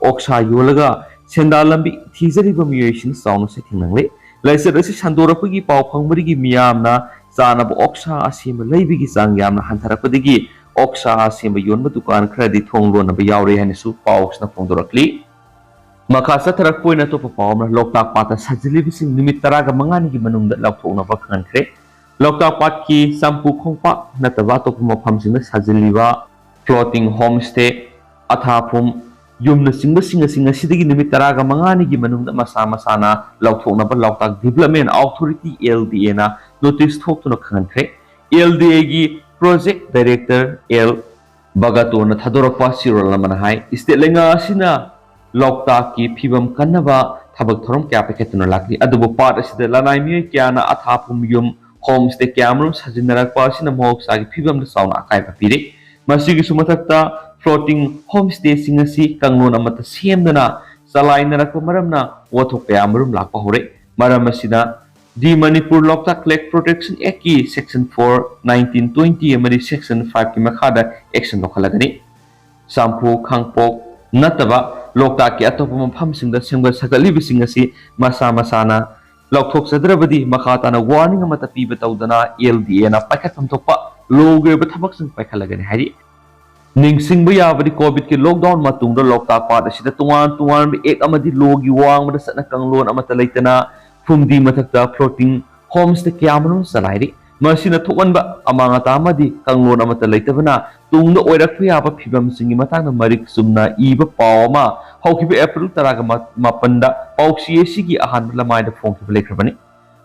ꯑꯣꯛꯁꯥ ꯌꯣꯜꯂꯒ ꯁꯦꯟꯗꯥꯟ ꯂꯝꯕꯤ ꯊꯤꯖꯔꯤꯕ ꯃꯤꯑꯣꯏꯁꯤꯡ ꯆꯥꯎꯅ ꯁꯩꯊꯦꯡ ꯅꯪꯂꯤ꯫ ꯂꯥꯏꯆꯠ ꯑꯁꯤ ꯁꯟꯗꯣꯔꯛꯄꯒꯤ ꯄꯥꯎ ꯐꯪꯕꯗꯒꯤ ꯃꯤꯌꯥꯝꯅ ꯆꯥꯅꯕ ꯑꯣꯛꯁꯥ ꯑꯁꯦꯝꯕ ꯂꯩꯕꯒꯤ ꯆꯥꯡ ꯌꯥꯝꯅ ꯍꯟꯊꯔꯛꯄꯗꯒꯤ ꯑꯣꯛꯁꯥ ꯑꯁꯦꯝꯕ ꯌꯣꯟꯕ ꯗꯨꯀꯥꯟ ꯈꯔꯗꯤ ꯊꯣꯡ ꯂꯣꯟꯅꯕ ꯌꯥꯎꯔꯦ ꯍꯥꯏꯅꯁꯨ ꯄꯥꯎꯁꯤꯅ ꯐꯣꯡꯗꯣꯔꯛꯂꯤ꯫ ꯃꯈꯥ ꯆꯠꯊꯔꯛꯄ ꯑꯣꯏꯅ ꯑꯇꯣꯞꯄ ꯄꯥꯎ ꯑꯃꯅ ꯂꯣꯛꯇꯥꯛ ꯄꯥꯠꯇ ꯁꯥꯖꯤꯜꯂꯤꯕꯁꯤꯡ ꯅꯨꯃꯤꯠ ꯇꯔꯥꯒ ꯃꯉꯥꯅꯤꯒꯤ ꯃꯅꯨꯡꯗ ꯂꯧꯊꯣꯛꯅꯕ ꯈꯪꯍꯟꯈ꯭ꯔꯦ꯫ ꯂꯣꯛꯇꯥꯛ ꯄꯥꯠꯀꯤ ꯆꯝꯄꯨ ꯈꯣꯡꯄꯥꯛ ꯅꯠꯇꯕ ꯑꯇꯣꯞꯄ ꯃꯐꯝꯁꯤꯡꯗ ꯁꯥꯖꯤꯜꯂꯤꯕ floating homestay, ꯑꯊꯥꯐꯨꯝ, ꯌꯨꯝꯅꯆꯤꯡꯕꯁꯤꯡ ꯑꯁꯤ ꯉꯁꯤꯗꯒꯤ ꯅꯨꯃꯤꯠ ꯇꯔꯥꯒ ꯃꯉꯥꯅꯤꯒꯤ ꯃꯅꯨꯡꯗ ꯃꯁꯥ ꯃꯁꯥꯅ ꯂꯧꯊꯣꯛꯅꯕ ꯂꯣꯛꯇꯥꯛ Development Authority, L D A ꯅ notice ꯊꯣꯛꯇꯨꯅ ꯈꯪꯍꯟꯈ꯭ꯔꯦ꯫ L D A ꯒꯤ Project Director L ꯕꯒꯥꯇꯣꯅ ꯊꯥꯗꯣꯔꯛꯄ ꯆꯦꯔꯣꯜ ꯑꯃꯅ ꯍꯥꯏ, state ꯂꯩꯉꯥꯛ ꯑꯁꯤꯅ ꯂꯣꯛꯇꯥꯛꯀꯤ ꯐꯤꯕꯝ ꯀꯟꯅꯕ ꯊꯕꯛ ꯊꯧꯔꯝ ꯀꯌꯥ ꯄꯥꯏꯈꯠꯇꯨꯅ ꯂꯥꯛꯂꯤ꯫ ꯑꯗꯨꯕꯨ ꯄꯥꯠ ꯑꯁꯤꯗ ꯂꯅꯥꯏ ꯃꯤꯑꯣꯏ ꯀꯌꯥꯅ ꯑꯊꯥꯐꯨꯝ ꯌꯨꯝ, homestay ꯀꯌꯥꯃꯔꯨꯝ ꯁꯥꯖꯤꯟꯅꯔꯛꯄ ꯑꯁꯤꯅ ꯃꯍꯧꯁꯥꯒꯤ ꯐꯤꯕꯝꯗ ꯆꯥꯎꯅ ꯑꯀꯥꯏꯕ ꯄꯤꯔꯤ꯫ ꯃꯁꯤꯒꯤꯁꯨ ꯃꯊꯛꯇ floating homestayꯁꯤꯡ ꯑꯁꯤ ꯀꯥꯡꯂꯣꯟ ꯑꯃꯠꯇ ꯁꯦꯝꯗꯅ ꯆꯂꯥꯏꯅꯔꯛꯄ ꯃꯔꯝꯅ ꯄꯣꯠꯊꯣꯛ ꯀꯌꯥꯃꯔꯨꯝ ꯂꯥꯛꯄ ꯍꯧꯔꯦ꯫ ꯃꯔꯝ ꯑꯁꯤꯅ The Manipur Loktak Lake Protection Actꯀꯤ Section four, nineteen twenty ꯑꯃꯗꯤ Section fiveꯀꯤ ꯃꯈꯥꯗ action ꯂꯧꯈꯠꯂꯒꯅꯤ꯫ ꯆꯝꯐꯨ ꯈꯥꯡꯄꯣꯛ ꯅꯠꯇꯕ ꯂꯣꯛꯇꯥꯛꯀꯤ ꯑꯇꯣꯞꯄ ꯃꯐꯝꯁꯤꯡꯗ ꯁꯦꯝꯒꯠ ꯁꯥꯒꯠꯂꯤꯕꯁꯤꯡ ꯑꯁꯤ ꯃꯁꯥ ꯃꯁꯥꯅ ꯂꯧꯊꯣꯛꯆꯗ꯭ꯔꯕꯗꯤ ꯃꯈꯥ ꯇꯥꯅ warning ꯑꯃꯠꯇ ꯄꯤꯕ ꯇꯧꯗꯅ L D Aꯅ ꯄꯥꯏꯈꯠꯐꯝ ꯊꯣꯛꯄ ꯂꯣꯒꯤ ꯑꯣꯏꯕ ꯊꯕꯛꯁꯤꯡ ꯄꯥꯏꯈꯠꯂꯒꯅꯤ ꯍꯥꯏꯔꯤ꯫ ꯅꯤꯡꯁꯤꯡꯕ ꯌꯥꯕꯗꯤ, COVID-ꯀꯤ lockdown ꯃꯇꯨꯡꯗ ꯂꯣꯛꯇꯥꯛ ꯄꯥꯠ ꯑꯁꯤꯗ ꯇꯣꯉꯥꯟ ꯇꯣꯉꯥꯟꯕ act ꯑꯃꯗꯤ lawꯒꯤ ꯋꯥꯡꯃꯗ ꯆꯠꯅ ꯀꯥꯡꯂꯣꯟ ꯑꯃꯠꯇ ꯂꯩꯇꯅ ꯐꯨꯝꯗꯤ ꯃꯊꯛꯇ floating homestay ꯀꯌꯥꯃꯔꯨꯝ ꯆꯂꯥꯏꯔꯤ꯫ ꯃꯁꯤꯅ ꯊꯣꯛꯍꯟꯕ ꯑꯃꯥꯡ ꯑꯇꯥ ꯑꯃꯗꯤ ꯀꯥꯡꯂꯣꯟ ꯑꯃꯠꯇ ꯂꯩꯇꯕꯅ ꯇꯨꯡꯗ ꯑꯣꯏꯔꯛꯄ ꯌꯥꯕ ꯐꯤꯕꯝꯁꯤꯡꯒꯤ ꯃꯇꯥꯡꯗ ꯃꯔꯤꯛ ꯆꯨꯝꯅ ꯏꯕ ꯄꯥꯎ ꯑꯃ ꯍꯧꯈꯤꯕ April ꯇꯔꯥꯒ ꯃꯥꯄꯟꯗ ꯄꯥꯎꯆꯦ ꯑꯁꯤꯒꯤ ꯑꯍꯥꯟꯕ ꯂꯃꯥꯏꯗ ꯐꯣꯡꯈꯤꯕ ꯂꯩꯈ꯭ꯔꯕꯅꯤ꯫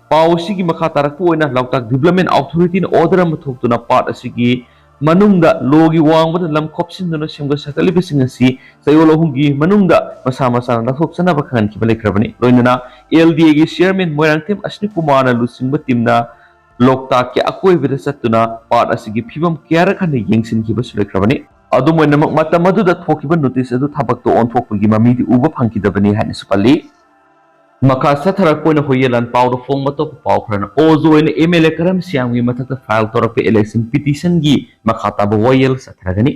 ꯄꯥꯎ ꯑꯁꯤꯒꯤ ꯃꯈꯥ ꯇꯥꯔꯛꯄ ꯑꯣꯏꯅ ꯂꯣꯛꯇꯥꯛ Development Authorityꯅ order ꯑꯃ ꯊꯣꯛꯇꯨꯅ ꯄꯥꯠ ꯑꯁꯤꯒꯤ ꯃꯅꯨꯡꯗ ꯂꯣꯒꯤ ꯋꯥꯡꯃꯗ ꯂꯝ ꯈꯣꯞꯆꯤꯟꯗꯨꯅ ꯁꯦꯝꯒꯠ ꯁꯥꯒꯠꯂꯤꯕꯁꯤꯡ ꯑꯁꯤ ꯆꯌꯣꯜ ꯑꯍꯨꯝꯒꯤ ꯃꯅꯨꯡꯗ ꯃꯁꯥ ꯃꯁꯥꯅ ꯂꯧꯊꯣꯛꯆꯅꯕ ꯈꯪꯍꯟꯈꯤꯕ ꯂꯩꯈ꯭ꯔꯕꯅꯤ꯫ ꯂꯣꯏꯅꯅ L D Aꯒꯤ chairman ꯃꯣꯏꯔꯥꯡꯊꯦꯝ ꯑꯁꯅꯤ ꯀꯨꯃꯥꯔꯅ ꯂꯨꯆꯤꯡꯕ teamꯅ ꯂꯣꯛꯇꯥꯛꯀꯤ ꯑꯀꯣꯏꯕꯗ ꯆꯠꯇꯨꯅ ꯄꯥꯠ ꯑꯁꯤꯒꯤ ꯐꯤꯕꯝ ꯀꯌꯥꯔꯛ ꯍꯟꯅ ꯌꯦꯡꯁꯤꯟꯈꯤꯕꯁꯨ ꯂꯩꯈ꯭ꯔꯕꯅꯤ꯫ ꯑꯗꯨꯝ ꯑꯣꯏꯅꯃꯛ, ꯃꯇꯝ ꯑꯗꯨꯗ ꯊꯣꯛꯈꯤꯕ notice ꯑꯗꯨ ꯊꯕꯛꯇ ꯑꯣꯟꯊꯣꯛꯄꯒꯤ ꯃꯃꯤꯗꯤ ꯎꯕ ꯐꯪꯈꯤꯗꯕꯅꯤ ꯍꯥꯏꯅꯁꯨ ꯄꯜꯂꯤ꯫ ꯃꯈꯥ ꯆꯠꯊꯔꯛꯄ ꯑꯣꯏꯅ ꯍꯣꯌꯦꯜ ꯂꯥꯟ ꯄꯥꯎꯗ ꯐꯣꯡꯕ ꯑꯇꯣꯞꯄ ꯄꯥꯎ ꯈꯔꯅ ꯑꯣꯖꯣꯏꯅ ꯑꯦꯝ ꯑꯦꯜ ꯑꯦ ꯀꯔꯝ ꯁꯤꯌꯥꯝꯒꯤ ꯃꯊꯛꯇ ꯐꯥꯏꯜ ꯇꯧꯔꯛꯄ ꯏꯂꯦꯛꯁꯟ ꯄꯤꯇꯤꯁꯟꯒꯤ ꯃꯈꯥ ꯇꯥꯕ ꯋꯥꯌꯦꯜ ꯆꯠꯊꯔꯒꯅꯤ꯫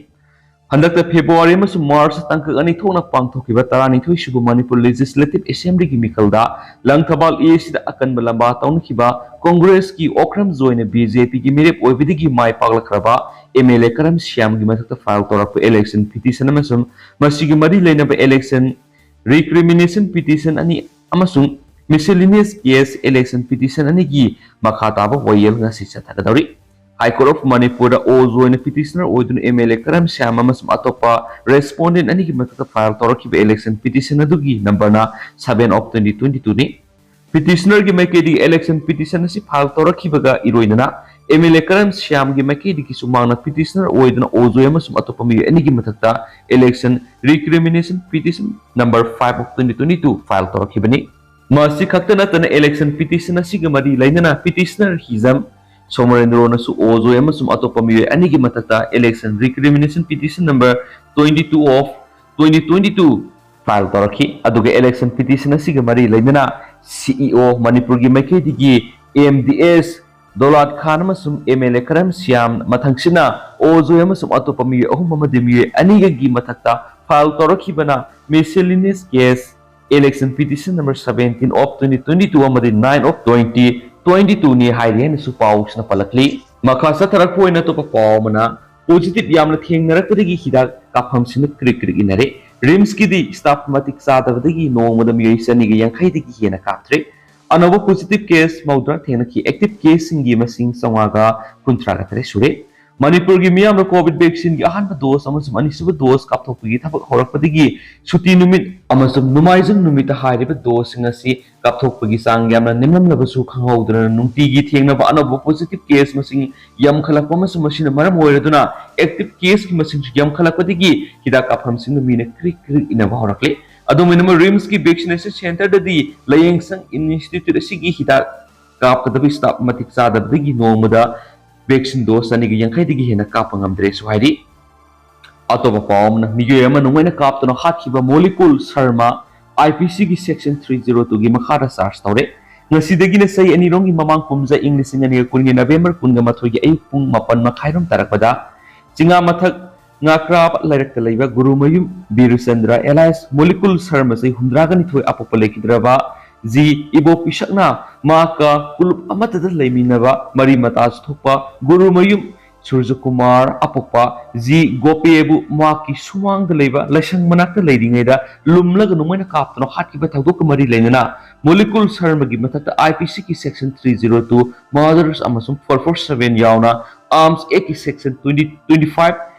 ꯍꯟꯗꯛꯇ ꯐꯦꯕ꯭ꯔꯨꯋꯥꯔꯤ ꯑꯃꯁꯨꯡ ꯃꯥꯔꯆ ꯇꯥꯡꯀꯛ ꯑꯅꯤ ꯊꯣꯛꯅ ꯄꯥꯡꯊꯣꯛꯈꯤꯕ ꯇꯔꯥꯅꯤꯊꯣꯏ ꯁꯨꯕ ꯃꯅꯤꯄꯨꯔ ꯂꯦꯖꯤꯁꯂꯦꯇꯤꯚ ꯑꯦꯁꯦꯝꯕ꯭ꯂꯤꯒꯤ ꯃꯤꯈꯜꯗ ꯂꯪꯊꯕꯥꯜ ꯑꯦ ꯁꯤꯗ ꯑꯀꯟꯕ ꯂꯝꯕꯥ ꯇꯧꯅꯈꯤꯕ ꯀꯣꯡꯒ꯭ꯔꯦꯁꯀꯤ ꯑꯣꯀ꯭ꯔꯝ ꯖꯣꯏꯅ ꯕꯤ ꯖꯦ ꯄꯤꯒꯤ ꯃꯤꯔꯦꯞ ꯑꯣꯏꯕꯗꯒꯤ ꯃꯥꯏ ꯄꯥꯛꯂꯛꯈ꯭ꯔꯕ ꯑꯦꯝ ꯑꯦꯜ ꯑꯦ ꯀꯔꯝ ꯁꯤꯌꯥꯝꯒꯤ ꯃꯊꯛꯇ ꯐꯥꯏꯜ ꯇꯧꯔꯛꯄ ꯏꯂꯦꯛꯁꯟ ꯄꯤꯇꯤꯁꯟ ꯑꯃꯁꯨꯡ ꯃꯁꯤꯒꯤ ꯃꯔꯤ ꯂꯩꯅꯕ ꯏꯂꯦꯛꯁꯟ ꯔꯤꯀ꯭ꯔꯤꯃꯤꯅꯦꯁꯟ ꯄꯤꯇꯤꯁꯟ ꯑꯅꯤ ꯑꯃꯁꯨꯡ ꯃꯤꯁꯦꯂꯤꯅꯤꯌꯁ ꯀꯦꯁ ꯏꯂꯦꯛꯁꯟ ꯄꯤꯇꯤꯁꯟ ꯑꯅꯤꯒꯤ ꯃꯈꯥ ꯇꯥꯕ ꯋꯥꯌꯦꯜ ꯉꯁꯤ ꯆꯠꯊꯒꯗꯧꯔꯤ꯫ ꯍꯥꯏ ꯀꯣꯔꯠ ꯑꯣꯐ ꯃꯅꯤꯄꯨꯔꯗ ꯑꯣꯖꯣꯏꯅ ꯄꯤꯇꯤꯁꯅꯔ ꯑꯣꯏꯗꯨꯅ ꯑꯦꯝ ꯑꯦꯜ ꯑꯦ ꯀꯔꯝ ꯁ꯭ꯌꯥꯝ ꯑꯃꯁꯨꯡ ꯑꯇꯣꯞꯄ ꯔꯦꯁꯄꯣꯟꯗꯦꯟ ꯑꯅꯤꯒꯤ ꯃꯊꯛꯇ ꯐꯥꯏꯜ ꯇꯧꯔꯛꯈꯤꯕ ꯏꯂꯦꯛꯁꯟ ꯄꯤꯇꯤꯁꯟ ꯑꯗꯨꯒꯤ ꯅꯝꯕꯔꯅ ꯁꯚꯦꯟ ꯑꯣꯐ ꯇ꯭ꯋꯦꯟꯇꯤ ꯇ꯭ꯋꯦꯟꯇꯤ ꯇꯨꯅꯤ꯫ ꯄꯤꯇꯤꯁꯅꯔꯒꯤ ꯃꯥꯏꯀꯩꯗꯒꯤ ꯏꯂꯦꯛꯁꯟ ꯄꯤꯇꯤꯁꯟ ꯑꯁꯤ ꯐꯥꯏꯜ ꯇꯧꯔꯛꯈꯤꯕꯒ ꯏꯔꯣꯏꯅꯅ ꯑꯦꯝ ꯑꯦꯜ ꯑꯦ ꯀꯔꯝ ꯁ꯭ꯌꯥꯝꯒꯤ ꯃꯥꯏꯀꯩꯗꯒꯤꯁꯨ ꯃꯍꯥꯛꯅ ꯄꯤꯇꯤꯁꯅꯔ ꯑꯣꯏꯗꯨꯅ ꯑꯣꯖꯣꯏ ꯑꯃꯁꯨꯡ ꯑꯇꯣꯞꯄ ꯃꯤꯑꯣꯏ ꯑꯅꯤꯒꯤ ꯃꯊꯛꯇ election recrimination petition number five of twenty twenty two file ꯇꯧꯔꯛꯈꯤꯕꯅꯤ꯫ ꯃꯁꯤ ꯈꯛꯇ ꯅꯠꯇꯅ ꯏꯂꯦꯛꯁꯟ ꯄꯤꯇꯤꯁꯟ ꯑꯁꯤꯒ ꯃꯔꯤ ꯂꯩꯅꯅ ꯄꯤꯇꯤꯁꯅꯔ ꯍꯤꯖꯝ ꯁꯣꯃꯔꯦꯟꯗ꯭ꯔꯣꯅꯁꯨ ꯑꯣꯖꯣꯏ ꯑꯃꯁꯨꯡ ꯑꯇꯣꯞꯄ ꯃꯤꯑꯣꯏ ꯑꯅꯤꯒꯤ ꯃꯊꯛꯇ election recrimination petition number twenty two of twenty twenty two file ꯇꯧꯔꯛꯈꯤ꯫ ꯑꯗꯨꯒ ꯏꯂꯦꯛꯁꯟ ꯄꯤꯇꯤꯁꯟ ꯑꯁꯤꯒ ꯃꯔꯤ ꯂꯩꯅꯅ ꯁꯤ ꯏ ꯑꯣ ꯃꯅꯤꯄꯨꯔꯒꯤ ꯃꯥꯏꯀꯩꯗꯒꯤ ꯑꯦꯝ ꯗꯤ ꯑꯦꯁ ꯗꯣꯂꯥꯠ ꯈꯥꯟ ꯑꯃꯁꯨꯡ ꯑꯦꯝ ꯑꯦꯜ ꯑꯦ ꯀꯔꯝ ꯁ꯭ꯌꯥꯝ ꯃꯊꯪꯁꯤꯠꯅ ꯑꯣꯖꯣꯏ ꯑꯃꯁꯨꯡ ꯑꯇꯣꯞꯄ ꯃꯤꯑꯣꯏ ꯑꯍꯨꯝ ꯑꯃꯗꯤ ꯃꯤꯑꯣꯏ ꯑꯅꯤꯒꯤ ꯃꯊꯛꯇ ꯐꯥꯏꯜ ꯇꯧꯔꯛꯈꯤꯕꯅ miscellaneous case election petition number seventeen of twenty twenty two ꯑꯃꯗꯤ ꯅꯥꯏꯟ ꯑꯣꯐ ꯇ꯭ꯋꯦꯟꯇꯤ ꯇ꯭ꯋꯦꯟꯇꯤ ꯇꯨꯅꯤ ꯍꯥꯏꯔꯤ ꯍꯥꯏꯅꯁꯨ ꯄꯥꯎꯁꯤꯅ ꯄꯜꯂꯛꯂꯤ꯫ ꯃꯈꯥ ꯆꯠꯊꯔꯛꯄ ꯑꯣꯏꯅ ꯑꯇꯣꯞꯄ ꯄꯥꯎ ꯑꯃꯅ ꯄꯣꯖꯤꯇꯤꯚ ꯌꯥꯝꯅ ꯊꯦꯡꯅꯔꯛꯄꯗꯒꯤ ꯍꯤꯗꯥꯛ ꯀꯥꯞꯐꯝꯁꯤꯅ ꯀ꯭ꯔꯤꯛ ꯀ꯭ꯔꯤꯛ ꯏꯟꯅꯔꯦ꯫ ꯔꯤꯝꯁꯀꯤꯗꯤ ꯁ꯭ꯇꯥꯐ ꯃꯇꯤꯛ ꯆꯥꯗꯕꯗꯒꯤ ꯅꯣꯡꯃꯗ ꯃꯤꯑꯣꯏ ꯆꯅꯤꯒ ꯌꯥꯡꯈꯩꯗꯒꯤ ꯍꯦꯟꯅ ꯀꯥꯞꯇ꯭ꯔꯦ꯫ ꯑꯅꯧꯕ ꯄꯣꯖꯤꯇꯤꯚ ꯀꯦꯁ ꯃꯧꯗ꯭ꯔꯥ ꯊꯦꯡꯅꯈꯤ꯫ ꯑꯦꯛꯇꯤꯚ ꯀꯦꯁꯁꯤꯡꯒꯤ ꯃꯁꯤꯡ ꯆꯥꯝꯃꯉꯥꯒ ꯀꯨꯟꯊ꯭ꯔꯥꯒ ꯇꯔꯦꯠ ꯁꯨꯔꯦ꯫ ꯃꯅꯤꯄꯨꯔꯒꯤ ꯃꯤꯌꯥꯝꯅ ꯀꯣꯚꯤꯗ ꯚꯦꯛꯁꯤꯟꯒꯤ ꯑꯍꯥꯟꯕ ꯗꯣꯁ ꯑꯃꯁꯨꯡ ꯑꯅꯤꯁꯨꯕ ꯗꯣꯁ ꯀꯥꯞꯊꯣꯛꯄꯒꯤ ꯊꯕꯛ ꯍꯧꯔꯛꯄꯗꯒꯤ ꯁꯨꯇꯤ ꯅꯨꯃꯤꯠ ꯑꯃꯁꯨꯡ ꯅꯣꯡꯃꯥꯏꯖꯤꯡ ꯅꯨꯃꯤꯠꯇ ꯍꯥꯏꯔꯤꯕ ꯗꯣꯁꯁꯤꯡ ꯑꯁꯤ ꯀꯥꯞꯊꯣꯛꯄꯒꯤ ꯆꯥꯡ ꯌꯥꯝꯅ ꯅꯦꯝꯂꯝꯂꯕꯁꯨ, ꯈꯪꯍꯧꯗꯅ ꯅꯨꯡꯇꯤꯒꯤ ꯊꯦꯡꯅꯕ ꯑꯅꯧꯕ ꯄꯣꯖꯤꯇꯤꯚ ꯀꯦꯁ ꯃꯁꯤꯡ ꯌꯥꯝꯈꯠꯂꯛꯄ ꯑꯃꯁꯨꯡ ꯃꯁꯤꯅ ꯃꯔꯝ ꯑꯣꯏꯔꯗꯨꯅ ꯑꯦꯛꯇꯤꯚ ꯀꯦꯁꯀꯤ ꯃꯁꯤꯡꯁꯨ ꯌꯥꯝꯈꯠꯂꯛꯄꯗꯒꯤ ꯍꯤꯗꯥꯛ ꯀꯥꯞꯐꯝꯁꯤꯡꯗ ꯃꯤꯅ ꯀ꯭ꯔꯤꯛ ꯀ꯭ꯔꯤꯛ ꯏꯟꯅꯕ ꯍꯧꯔꯛꯂꯦ꯫ ꯑꯗꯨꯝ ꯑꯣꯏꯅꯃꯛ, ꯔꯤꯝꯁꯀꯤ ꯚꯦꯛꯁꯤꯅꯦꯁꯟ ꯁꯦꯟꯇꯔꯗꯗꯤ ꯂꯥꯌꯦꯡꯁꯪ ꯏꯟꯁꯇꯤꯇ꯭ꯌꯨꯠ ꯑꯁꯤꯒꯤ ꯍꯤꯗꯥꯛ ꯀꯥꯞꯀꯗꯕ ꯁ꯭ꯇꯥꯐ ꯃꯇꯤꯛ ꯆꯥꯗꯕꯗꯒꯤ ꯅꯣꯡꯃꯗ ꯚꯦꯛꯁꯤꯟ ꯗꯣꯁ ꯆꯅꯤꯒ ꯌꯥꯡꯈꯩꯗꯒꯤ ꯍꯦꯟꯅ ꯀꯥꯞꯄ ꯉꯝꯗ꯭ꯔꯦꯁꯨ ꯍꯥꯏꯔꯤ꯫ ꯑꯇꯣꯞꯄ ꯄꯥꯎ ꯑꯃꯅ, ꯃꯤꯑꯣꯏ ꯑꯃ ꯅꯨꯡꯉꯥꯏꯅ ꯀꯥꯞꯇꯨꯅ ꯍꯥꯠꯈꯤꯕ Molikul Sarma I P C ꯒꯤ Section three zero two ꯒꯤ ꯃꯈꯥꯗ charge ꯇꯧꯔꯦ꯫ ꯉꯁꯤꯗꯒꯤꯅ ꯆꯍꯤ ꯑꯅꯤꯔꯣꯝꯒꯤ ꯃꯃꯥꯡ ꯀꯨꯝꯖꯥ, ꯏꯪ ꯂꯤꯁꯤꯡ ꯑꯅꯤꯒ ꯀꯨꯟꯒꯤ November ꯀꯨꯟꯒ ꯃꯥꯊꯣꯏꯒꯤ ꯑꯌꯨꯛ ꯄꯨꯡ ꯃꯥꯄꯟ ꯃꯈꯥꯏꯔꯣꯝ ꯇꯥꯔꯛꯄꯗ ꯆꯤꯉꯥꯃꯊꯛ ꯉꯥꯀ꯭ꯔꯥꯕ ꯂꯩꯔꯛꯇ ꯂꯩꯕ ꯒꯨꯔꯨꯃꯌꯨꯝ ꯕꯤꯔꯨꯆꯟꯗ꯭ꯔ alias ꯃꯣꯂꯤꯀꯨꯜ ꯁꯔꯃ, ꯆꯍꯤ ꯍꯨꯝꯗ꯭ꯔꯥꯒ ꯅꯤꯊꯣꯏ, ꯑꯄꯣꯛꯄ ꯂꯩꯈꯤꯗ꯭ꯔꯕ ꯖꯤ ꯏꯕꯣ ꯄꯤꯁꯛꯅ ꯃꯍꯥꯛꯀ ꯀꯨꯂꯨꯞ ꯑꯃꯠꯇꯗ ꯂꯩꯃꯤꯟꯅꯕ ꯃꯔꯤ ꯃꯇꯥꯁꯨ ꯊꯣꯛꯄ ꯒꯨꯔꯨꯃꯌꯨꯝ ꯁꯨꯔꯖꯀꯨꯃꯥꯔ, ꯑꯄꯣꯛꯄ ꯖꯤ ꯒꯣꯄꯦꯕꯨ ꯃꯍꯥꯛꯀꯤ ꯁꯨꯃꯥꯡꯗ ꯂꯩꯕ ꯂꯥꯏꯁꯪ ꯃꯅꯥꯛꯇ ꯂꯩꯔꯤꯉꯩꯗ ꯂꯨꯝꯂꯒ ꯅꯣꯡꯃꯩꯅ ꯀꯥꯞꯇꯨꯅ ꯍꯥꯠꯈꯤꯕ ꯊꯧꯗꯣꯛꯀ ꯃꯔꯤ ꯂꯩꯅꯅ ꯃꯣꯂꯤꯀꯨꯜ ꯁꯔꯃꯒꯤ ꯃꯊꯛꯇ I P C ꯒꯤ Section three zero two, murders ꯑꯃꯁꯨꯡ four four seven ꯌꯥꯎꯅ Arms Act ꯀꯤ Section twenty, twenty five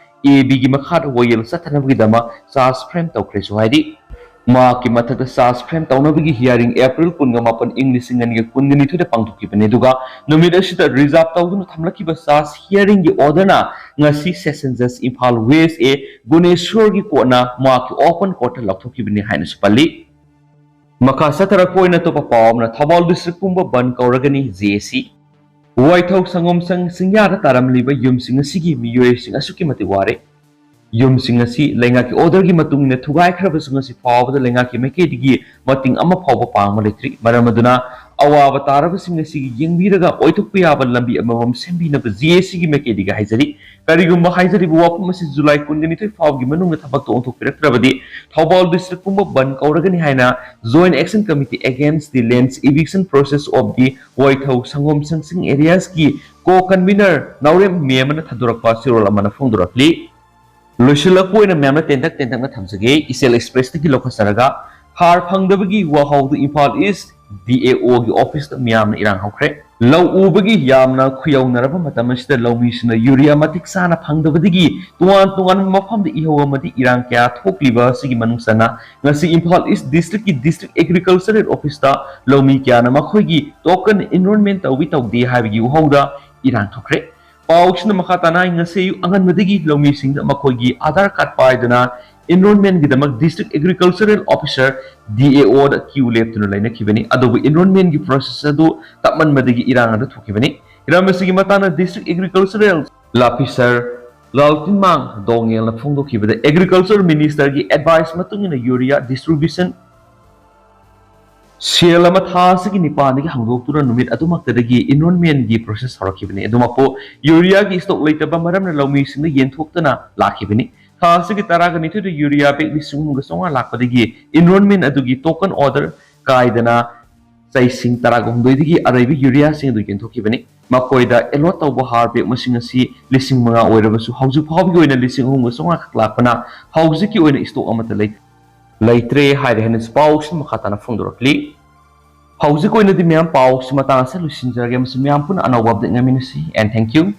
A B ꯒꯤ ꯃꯈꯥꯗ ꯋꯥꯌꯦꯜ ꯆꯠꯊꯅꯕꯒꯤꯗꯃꯛ charge frame ꯇꯧꯈ꯭ꯔꯦꯁꯨ ꯍꯥꯏꯔꯤ꯫ ꯃꯍꯥꯛꯀꯤ ꯃꯊꯛꯇ charge frame ꯇꯧꯅꯕꯒꯤ hearing April ꯀꯨꯟꯒ ꯃꯥꯄꯟ, ꯏꯪ ꯂꯤꯁꯤꯡ ꯑꯅꯤꯒ ꯀꯨꯟꯒ ꯅꯤꯊꯣꯏꯗ ꯄꯥꯡꯊꯣꯛꯈꯤꯕꯅꯤ꯫ ꯑꯗꯨꯒ ꯅꯨꯃꯤꯠ ꯑꯁꯤꯗ reserve ꯇꯧꯗꯨꯅ ꯊꯝꯂꯛꯈꯤꯕ charge hearing ꯒꯤ order ꯅ ꯉꯁꯤ Session Judge Imphal West A ꯒꯨꯅꯦꯁꯣꯔꯒꯤ court ꯅ ꯃꯍꯥꯛꯀꯤ open court ꯇ ꯂꯧꯊꯣꯛꯈꯤꯕꯅꯤ ꯍꯥꯏꯅꯁꯨ ꯄꯜꯂꯤ꯫ ꯃꯈꯥ ꯆꯠꯊꯔꯛꯄ ꯑꯣꯏꯅ ꯑꯇꯣꯞꯄ ꯄꯥꯎ ꯑꯃꯅ, ꯊꯧꯕꯥꯜ district ꯄꯨꯝꯕ ꯕꯟꯗ ꯀꯧꯔꯒꯅꯤ, J A C꯫ ꯋꯥꯏꯊꯧ ꯁꯪꯒꯣꯝꯁꯪ ꯆꯤꯡꯌꯥꯗ ꯇꯥꯔꯝꯂꯤꯕ ꯌꯨꯝꯁꯤꯡ ꯑꯁꯤꯒꯤ ꯃꯤꯑꯣꯏꯁꯤꯡ ꯑꯁꯨꯛꯀꯤ ꯃꯇꯤꯛ ꯋꯥꯔꯦ꯫ ꯌꯨꯝꯁꯤꯡ ꯑꯁꯤ ꯂꯩꯉꯥꯛꯀꯤ order ꯒꯤ ꯃꯇꯨꯡ ꯏꯟꯅ ꯊꯨꯒꯥꯏꯈ꯭ꯔꯕꯁꯨ ꯉꯁꯤ ꯐꯥꯎꯕꯗ ꯂꯩꯉꯥꯛꯀꯤ ꯃꯥꯏꯀꯩꯗꯒꯤ ꯃꯇꯦꯡ ꯑꯃ ꯐꯥꯎꯕ ꯄꯥꯡꯕ ꯂꯩꯇ꯭ꯔꯤ꯫ ꯃꯔꯝ ꯑꯗꯨꯅ ꯑꯋꯥꯕ ꯇꯥꯔꯕꯁꯤꯡ ꯑꯁꯤꯒꯤ ꯌꯦꯡꯕꯤꯔꯒ ꯑꯣꯏꯊꯣꯛꯄ ꯌꯥꯕ ꯂꯝꯕꯤ ꯑꯃꯃꯝ ꯁꯦꯝꯕꯤꯅꯕ J A C ꯒꯤ ꯃꯥꯏꯀꯩꯗꯒꯤ ꯍꯥꯏꯖꯔꯤ꯫ ꯀꯔꯤꯒꯨꯝꯕ ꯍꯥꯏꯖꯔꯤꯕ ꯋꯥꯐꯝ ꯑꯁꯤ July ꯀꯨꯟꯒ ꯅꯤꯊꯣꯏ ꯐꯥꯎꯕꯒꯤ ꯃꯅꯨꯡꯗ ꯊꯕꯛꯇ ꯑꯣꯟꯊꯣꯛꯄꯤꯔꯛꯇ꯭ꯔꯕꯗꯤ ꯊꯧꯕꯥꯜ district ꯄꯨꯝꯕ ꯕꯟꯗ ꯀꯧꯔꯒꯅꯤ ꯍꯥꯏꯅ Joint Action Committee Against the Land Eviction Process of the ꯋꯥꯏꯊꯧ ꯁꯪꯒꯣꯝꯁꯪ ꯆꯤꯡ areas ꯀꯤ co-convener ꯅꯥꯎꯔꯦꯝ ꯃꯦꯝꯕꯅ ꯊꯥꯗꯣꯔꯛꯄ ꯆꯦꯔꯣꯜ ꯑꯃꯅ ꯐꯣꯡꯗꯣꯔꯛꯂꯤ꯫ ꯂꯣꯏꯁꯤꯜꯂꯛꯄ ꯑꯣꯏꯅ ꯃꯌꯥꯝꯅ ꯇꯦꯟꯇꯛ ꯇꯦꯟꯇꯛꯅ ꯊꯝꯖꯒꯦ꯫ ꯏꯆꯦꯜ Express ꯇꯒꯤ ꯂꯧꯈꯠꯆꯔꯒ, ꯍꯥꯔ ꯐꯪꯗꯕꯒꯤ ꯋꯥꯍꯧꯗꯨ Imphal East D A O ꯒꯤ office ꯇ ꯃꯤꯌꯥꯝꯅ ꯏꯔꯥꯡ ꯍꯧꯈ꯭ꯔꯦ꯫ ꯂꯧ ꯎꯕꯒꯤ ꯌꯥꯝꯅ ꯈꯨꯌꯧꯅꯔꯕ ꯃꯇꯝ ꯑꯁꯤꯗ ꯂꯧꯃꯤꯁꯤꯡꯅ urea ꯃꯇꯤꯛ ꯆꯥꯅ ꯐꯪꯗꯕꯗꯒꯤ ꯇꯣꯉꯥꯟ ꯇꯣꯉꯥꯟꯕ ꯃꯐꯝꯗ ꯏꯍꯧ ꯑꯃꯗꯤ ꯏꯔꯥꯡ ꯀꯌꯥ ꯊꯣꯛꯂꯤꯕ ꯑꯁꯤꯒꯤ ꯃꯅꯨꯡ ꯆꯟꯅ ꯉꯁꯤ ꯏꯝꯐꯥꯜ East District ꯀꯤ District Agricultural Office ꯇ ꯂꯧꯃꯤ ꯀꯌꯥꯅ ꯃꯈꯣꯏꯒꯤ token enrollment ꯇꯧꯏ ꯇꯧꯗꯦ ꯍꯥꯏꯕꯒꯤ ꯋꯥꯍꯧꯗ ꯏꯔꯥꯡ ꯊꯣꯛꯈ꯭ꯔꯦ꯫ ꯄꯥꯎꯁꯤꯅ ꯃꯈꯥ ꯇꯥꯅ ꯉꯁꯤ ꯑꯌꯨꯛ ꯑꯉꯟꯕꯗꯒꯤ ꯂꯧꯃꯤꯁꯤꯡꯗ ꯃꯈꯣꯏꯒꯤ ꯑꯥꯙꯥꯔ ꯀꯥꯔꯗ ꯄꯥꯏꯗꯨꯅ enrollment ꯒꯤꯗꯃꯛ District Agricultural Officer, D A O the queue ꯂꯦꯞꯇꯨꯅ ꯂꯩꯅꯈꯤꯕꯅꯤ꯫ ꯑꯗꯨꯕꯨ enrollment ꯒꯤ process ꯑꯗꯨ ꯇꯞꯃꯟꯕꯗꯒꯤ ꯏꯔꯥꯡ ꯑꯗꯨ ꯊꯣꯛꯈꯤꯕꯅꯤ꯫ ꯍꯤꯔꯝ ꯑꯁꯤꯒꯤ ꯃꯇꯥꯡꯗ District Agricultural Officer ꯂꯥꯜꯇꯤꯟꯃꯥꯡ ꯗꯣꯉꯦꯜꯅ ꯐꯣꯡꯗꯣꯛꯈꯤꯕꯗ, Agriculture Minister ꯒꯤ advice ꯃꯇꯨꯡ ꯏꯟꯅ urea distribution ꯁꯦꯜ ꯑꯃ ꯊꯥ ꯑꯁꯤꯒꯤ ꯅꯤꯄꯥꯟꯗꯒꯤ ꯍꯥꯡꯗꯣꯛꯇꯨꯅ ꯅꯨꯃꯤꯠ ꯑꯗꯨꯃꯛꯇꯗꯒꯤ enrollment ꯒꯤ process ꯍꯧꯔꯛꯈꯤꯕꯅꯤ꯫ ꯑꯗꯨꯃꯛꯄꯨ ꯌꯨꯔꯤꯌꯥꯒꯤ stock ꯂꯩꯇꯕ ꯃꯔꯝꯅ ꯂꯧꯃꯤꯁꯤꯡꯅ ꯌꯦꯟꯊꯣꯛꯇꯨꯅ ꯂꯥꯛꯈꯤꯕꯅꯤ꯫ ꯊꯥ ꯑꯁꯤꯒꯤ ꯇꯔꯥꯒ ꯅꯤꯊꯣꯏꯗ ꯌꯨꯔꯤꯌꯥ bag ꯂꯤꯁꯤꯡ ꯑꯍꯨꯝꯒ ꯆꯥꯝꯃꯉꯥ ꯂꯥꯛꯄꯗꯒꯤ enrollment ꯑꯗꯨꯒꯤ token order ꯀꯥꯏꯗꯅ ꯆꯩꯁꯤꯡ ꯇꯔꯥꯒ ꯍꯨꯝꯗꯣꯏꯗꯒꯤ ꯑꯔꯩꯕ ꯌꯨꯔꯤꯌꯥꯁꯤꯡ ꯑꯗꯨ ꯌꯦꯟꯊꯣꯛꯈꯤꯕꯅꯤ꯫ ꯃꯈꯣꯏꯗ allot ꯇꯧꯕ ꯍꯥꯔ bag ꯃꯁꯤꯡ ꯑꯁꯤ ꯂꯤꯁꯤꯡ ꯃꯉꯥ ꯑꯣꯏꯔꯕꯁꯨ ꯍꯧꯖꯤꯛ ꯐꯥꯎꯕꯒꯤ ꯑꯣꯏꯅ ꯂꯤꯁꯤꯡ ꯑꯍꯨꯝꯒ ꯆꯥꯝꯃꯉꯥ ꯈꯛ ꯂꯥꯛꯄꯅ ꯍꯧꯖꯤꯛꯀꯤ ꯑꯣꯏꯅ stock ꯑꯃꯠꯇ ꯂꯩ-, ꯂꯩꯇ꯭ꯔꯦ ꯍꯥꯏꯔꯦ ꯍꯥꯏꯅ ꯄꯥꯎꯁꯤꯡ ꯃꯈꯥ ꯇꯥꯅ ꯐꯣꯡꯗꯣꯔꯛꯂꯤ꯫ ꯍꯧꯖꯤꯛ ꯑꯣꯏꯅꯗꯤ ꯃꯌꯥꯝ ꯄꯥꯎꯁꯤ ꯃꯇꯥꯡ ꯑꯁꯤꯗ ꯂꯣꯏꯁꯤꯟꯖꯔꯒꯦ, ꯑꯃꯁꯨꯡ ꯃꯌꯥꯝ ꯄꯨꯟꯅ ꯑꯅꯧꯕ update ꯉꯥꯏꯃꯤꯟꯅꯁꯤ, and thank you꯫